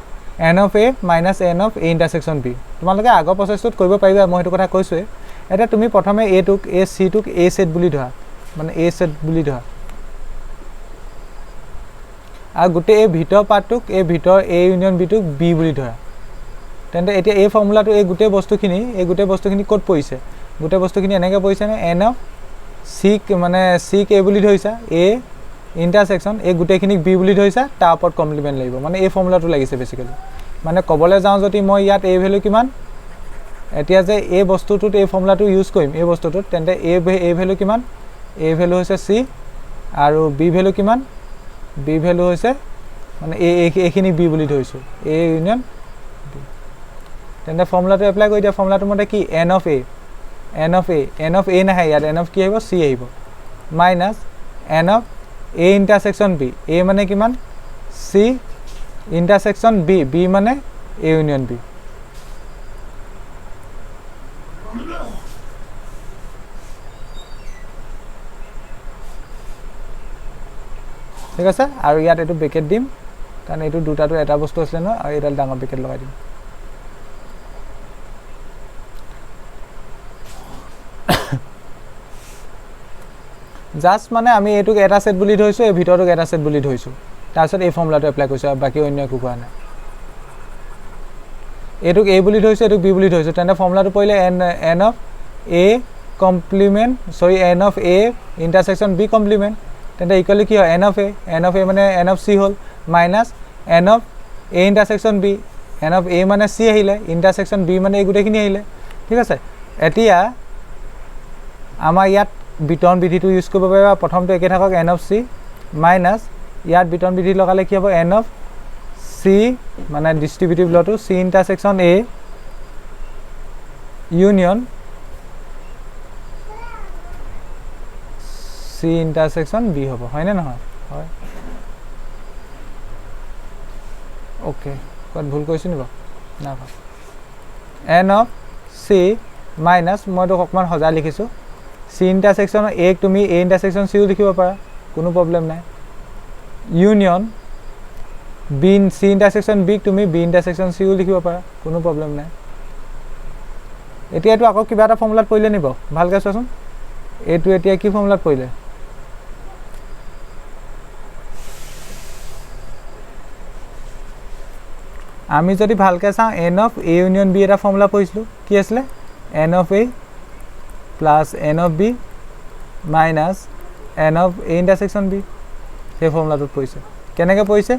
Speaker 1: N of A minus N of A intersection B. তোমালোকে আগৰ প্ৰচেছটোত কৰিব পাৰিবা, মই সেইটো কথা কৈছোঁৱেই। এতিয়া তুমি প্ৰথমে এইটোক, এই চিটোক এ ছেট বুলি ধৰা, মানে এ ছেট বুলি ধৰা, আৰু গোটেই এই ভিতৰ পাৰ্টটোক, এই ভিতৰ এ ইউনিয়ন বিটোক বি বুলি ধৰা। তেন্তে এতিয়া এই ফৰ্মুলাটো, এই গোটেই বস্তুখিনি, এই গোটেই বস্তুখিনি ক'ত পৰিছে? গোটেই বস্তুখিনি এনেকৈ পৰিছেনে? এন অফ চিক মানে চিক এ বুলি ধৰিছা, এ ইণ্টাৰছেকশ্যন এই গোটেইখিনিক বি বুলি ধৰিছা, তাৰ ওপৰত কমপ্লিমেণ্ট লাগিব, মানে এই ফৰ্মুলাটো লাগিছে বেচিকেলি। মানে ক'বলৈ যাওঁ যদি মই ইয়াত এ ভেলু কিমান, এতিয়া যে এই বস্তুটোত এই ফৰ্মুলাটো ইউজ কৰিম এই বস্তুটোত, তেন্তে এ ভেলু কিমান? এ ভেলু হৈছে চি, আৰু বি ভেলু কিমান? বি ভেলু হৈছে মানে এইখিনি বি বুলি ধৰিছোঁ, এ ইউনিয়ন বি। তেন্তে ফৰ্মুলাটো এপ্লাই কৰি দিয়া। ফৰ্মুলাটোৰ মতে কি? N of A, N of A, N of A নাহে ইয়াত, এন অফ কি আহিব? চি আহিব, minus N of A intersection B, A মানে কিমান? চি ইণ্টাৰছেকশ্যন বি, বি মানে এ ইউনিয়ন বি। ঠিক আছে, আৰু ইয়াত এইটো ব্ৰেকেট দিম, কাৰণ এইটো দুটাটো এটা বস্তু আছিলে নহয়, আৰু এইডাল ডাঙৰ ব্ৰেকেট লগাই দিম। জাষ্ট মানে আমি এইটোক এটা ছেট বুলি ধৰিছোঁ, এই ভিতৰটোক এটা ছেট বুলি ধৰিছোঁ, তাৰপিছত এই ফৰ্মুলাটো এপ্লাই কৰিছোঁ, আৰু বাকী অন্য একো কৰা নাই। এইটোক এ বুলি ধৰিছোঁ, এইটোক বি বুলি ধৰিছোঁ, তেন্তে ফৰ্মুলাটো পৰিলে N N of A complement, sorry N of A intersection B complement. তেন্তে ইকুৱেলি কি হয়? N of A, N of A মানে এন অফ চি হ'ল, minus N of A intersection B, N of A মানে C আহিলে, intersection B মানে এই গোটেইখিনি আহিলে, ঠিক আছে। এতিয়া আমাৰ ইয়াত বিতৰণ বিধিটো ইউজ কৰিব পাৰিবা, প্ৰথমটো একে থাকক, এন অফ চি মাইনাছ, ইয়াত বিতৰণ বিধি লগালে কি হ'ব? এন অফ চি মানে ডিষ্ট্ৰিবিউটিভ লটো, C intersection A union C intersection B হ'ব, হয়নে নহয়? হয়, অ'কে, ক'ত ভুল কৰিছোঁ নি বাৰু? নাই, এন অফ চি মাইনাছ, মই এইটোক অকণমান সজাই লিখিছোঁ, চি ইণ্টাৰছেকশ্যন এক তুমি এ ইণ্টাৰছেকশ্যন চিও লিখিব পাৰা, কোনো প্ৰব্লেম নাই, ইউনিয়ন বি চি ইণ্টাৰছেকশ্যন বিক তুমি বি ইণ্টাৰছেকশ্যন চিও লিখিব পাৰা, কোনো প্ৰব্লেম নাই। এতিয়া এইটো আকৌ কিবা এটা ফৰ্মুলাত পৰিলে নি বাৰু? ভালকৈ চোৱাচোন, এইটো এতিয়া কি ফৰ্মুলাত পৰিলে? আমি যদি ভালকৈ চাওঁ, n of A union B এটা ফৰ্মুলা পঢ়িছিলোঁ। কি আছিলে? N of A plus n of B minus n of A intersection B. সেই ফৰ্মুলাটোত পৰিছে। কেনেকৈ পৰিছে?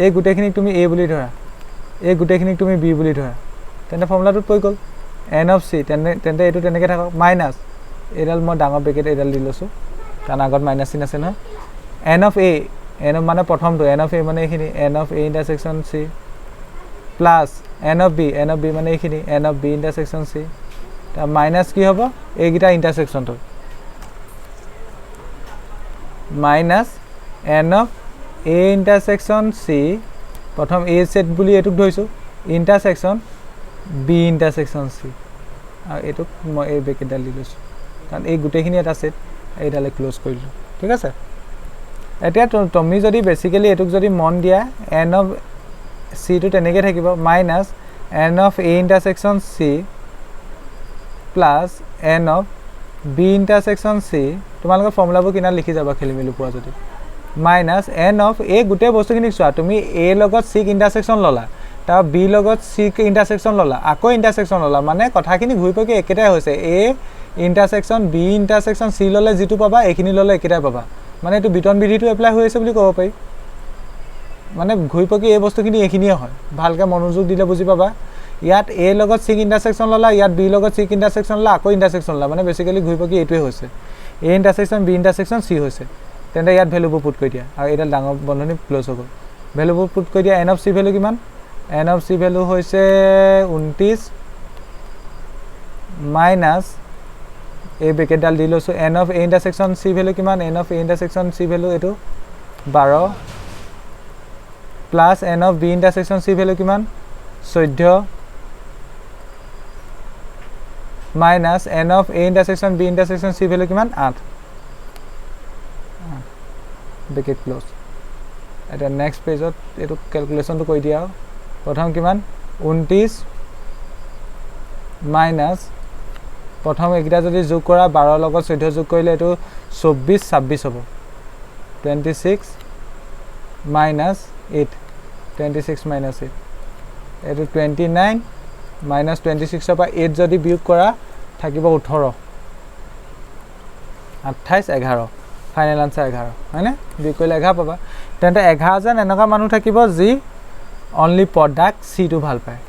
Speaker 1: এই গোটেইখিনিক তুমি এ বুলি ধৰা, এই গোটেইখিনিক তুমি বি বুলি ধৰা, তেন্তে ফৰ্মুলাটোত পৰি গ'ল। এন অফ চি, তেন্তে এইটো তেনেকৈ থাকক, মাইনাছ এইডাল মই ডাঙৰ ব্ৰেকেট এইডাল দি লৈছোঁ, কাৰণ আগত মাইনাছ চিন আছে নহয়। N of A, n of মানে প্ৰথমটো, এন অফ এ মানে এইখিনি, n of A intersection C plus n of B, n of B মানে এইখিনি, n of B intersection C. তাৰ মাইনাছ কি হ'ব? এইকেইটা ইণ্টাৰছেকশ্যনটো minus n of A intersection C, প্ৰথম এ ছেট বুলি এইটোক ধৰিছোঁ, ইণ্টাৰছেকশ্যন বি ইণ্টাৰছেকশ্যন চি, আৰু এইটোক মই এই ব্ৰেকেটডাল দি লৈছোঁ, কাৰণ এই গোটেইখিনি এটা ছেট, এইডালে ক্ল'জ কৰিলোঁ। ঠিক আছে। এতিয়া তুমি যদি বেচিকেলি এইটোক যদি মন দিয়া, এন অফ চিটো তেনেকৈ থাকিব, minus n of A intersection C plus n of B intersection C. তোমালোকে ফৰ্মুলাবোৰ কিনাত লিখি যাবা খেলি মেলি পোৱা যদি। মাইনাছ এন অফ এই গোটেই বস্তুখিনিক চোৱা, তুমি এ লগত চিক ইণ্টাৰছেকশ্যন ল'লা, তাৰ বি লগত চিক ইণ্টাৰছেকশ্যন ল'লা, আকৌ ইণ্টাৰছেকশ্যন ল'লা, মানে কথাখিনি ঘূৰি পকি একেটাই হৈছে। A intersection B intersection C ল'লে যিটো পাবা, এইখিনি ল'লে একেটাই পাবা। মানে এইটো বিতৰণ বিধিটো এপ্লাই হৈ আছে বুলি ক'ব পাৰি। মানে ঘূৰি পকি এই বস্তুখিনি এইখিনিয়ে হয়। ভালকৈ মনোযোগ দিলে বুজি পাবা। ইয়াত এ লগত চিক ইণ্টাৰছেকশ্যন ল'লা, ইয়াত বি লগত চিক ইণ্টাৰছেকশ্যন ল'লা, আকৌ ইণ্টাৰছেকশ্যন ল'লা, মানে বেচিকেলি ঘূৰি পকি এইটোৱে হৈছে, A intersection B intersection C হৈছে। তেন্তে ইয়াত ভেলুবোৰ পুট কৰি দিয়া, আৰু এইডাল ডাঙৰ বন্ধনী ক্ল'জ হৈ গ'ল। ভেলুবোৰ পুট কৰি দিয়া। এন অফ চি ভেলু কিমান? এন অফ চি ভেলু হৈছে 29 মাইনাছ এই ব্ৰেকেটডাল দি লৈছোঁ, n of A intersection C value কিমান? N of A intersection C value এইটো 12 plus n of B intersection C value কিমান? 14 minus n of A intersection B intersection C value কিমান? 8, bracket close. এতিয়া next পেজত এইটো কেলকুলেশ্যনটো কৰি দিয়া। আৰু প্ৰথম কিমান? 29 মাইনাছ প্ৰথম এইকেইটা যদি যোগ কৰা, 12ৰ লগত 14 যোগ কৰিলে এইটো 24 26 হ'ব, 26 মাইনাছ 8, 26 মাইনাছ 8, এইটো 29 মাইনাছ 26ৰ পৰা 8 যদি বিয়োগ কৰা থাকিব 18, 28 11, ফাইনেল আনচাৰ 11, হয়নে? বিয়োগ কৰিলে 11 পাবা। তেন্তে 11জন এনেকুৱা মানুহ থাকিব যি অনলি প্ৰডাক্ট চিটো ভাল পায়।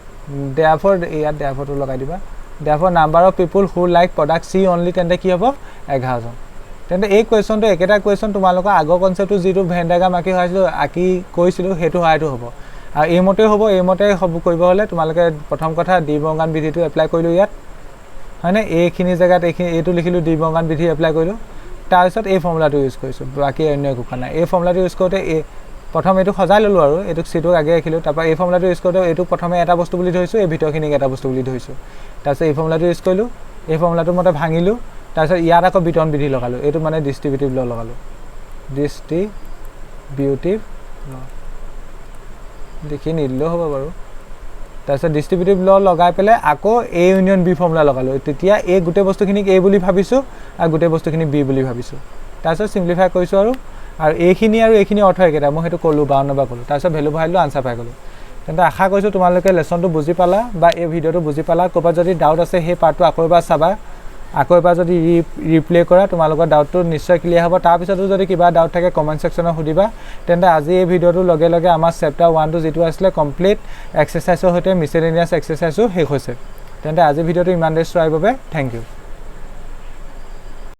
Speaker 1: দেয়াৰফৰ ইয়াত দেয়াৰফৰটো লগাই দিবা। Therefore number of people who like product C only, তেন্তে কি হ'ব? 11জন। তেন্তে এই কুৱেশ্যনটো একেটা কুৱেশ্যন, তোমালোকৰ আগৰ কনচেপ্টটো যিটো ভেন ডায়েগ্ৰাম আঁকি সহাইছিলোঁ, আঁকি কৈছিলোঁ, সেইটো সহায়তো হ'ব। আৰু এইমতেই হ'ব। এইমতে হ'ব কৰিব হ'লে তোমালোকে প্ৰথম কথা ডি মৰ্গান বিধিটো এপ্লাই কৰিলোঁ ইয়াত, হয়নে? এইখিনি জেগাত এইখিনি এইটো লিখিলোঁ, ডি মৰ্গান বিধি এপ্লাই কৰিলোঁ, তাৰপিছত এই ফৰ্মুলাটো ইউজ কৰিছোঁ, বাকী অন্য একো কৰা নাই। এই ফৰ্মুলাটো ইউজ কৰোঁতে এই প্ৰথম এইটো সজাই ল'লোঁ আৰু এইটোক চিটোক আগে ৰাখিলোঁ, তাৰপৰা এই ফৰ্মুলাটো ইউজ কৰোঁতে এইটোক প্ৰথমে এটা বস্তু বুলি ধৰিছোঁ, এই ভিতৰখিনিক এটা বস্তু বুলি ধৰিছোঁ, তাৰপিছত এই ফৰ্মুলাটো ইউজ কৰিলোঁ, এই ফৰ্মুলাটো মতে ভাঙিলোঁ, তাৰপিছত ইয়াত আকৌ বিতৰণ বিধি লগালোঁ, এইটো মানে ডিষ্ট্ৰিবিউটিভ ল লগালোঁ, ডিষ্ট্ৰিবিউটিভ ল দেখি নিদিলেও হ'ব বাৰু। তাৰপিছত ডিষ্ট্ৰিবিউটিভ ল লগাই পেলাই আকৌ এ ইউনিয়ন বি ফৰ্মুলা লগালোঁ, তেতিয়া এই গোটেই বস্তুখিনিক এ বুলি ভাবিছোঁ আৰু গোটেই বস্তুখিনিক বি বুলি ভাবিছোঁ, তাৰপিছত চিম্প্লিফাই কৰিছোঁ আৰু এইখিনি আৰু এইখিনি অৰ্থ একেটা, মই সেইটো ক'লোঁ, 52 বাৰ ক'লোঁ, তাৰপিছত ভেলু ভৰাই দিলোঁ, আনচাৰ পাই গ'লোঁ। তেন্তে আশা কৰিছোঁ তোমালোকে লেচনটো বুজি পালা বা এই ভিডিঅ'টো বুজি পালা। ক'ৰবাত যদি ডাউট আছে সেই পাৰ্টটো আকৌ এবাৰ চাবা, আকৌ এবাৰ যদি ৰিপ্লে কৰা তোমালোকৰ ডাউটটো নিশ্চয় ক্লিয়াৰ হ'ব। তাৰপিছতো যদি কিবা ডাউট থাকে কমেণ্ট ছেকশ্যনত সুধিবা। তেন্তে আজি এই ভিডিঅ'টোৰ লগে লগে আমাৰ চেপ্টাৰ 1টো যিটো আছিলে কমপ্লিট এক্সাৰচাইজৰ সৈতে মিছেলেনিয়াছ এক্সাৰচাইজো শেষ হৈছে। তেন্তে আজি ভিডিঅ'টো ইমান দেৰি চোৱাৰ বাবে thank U.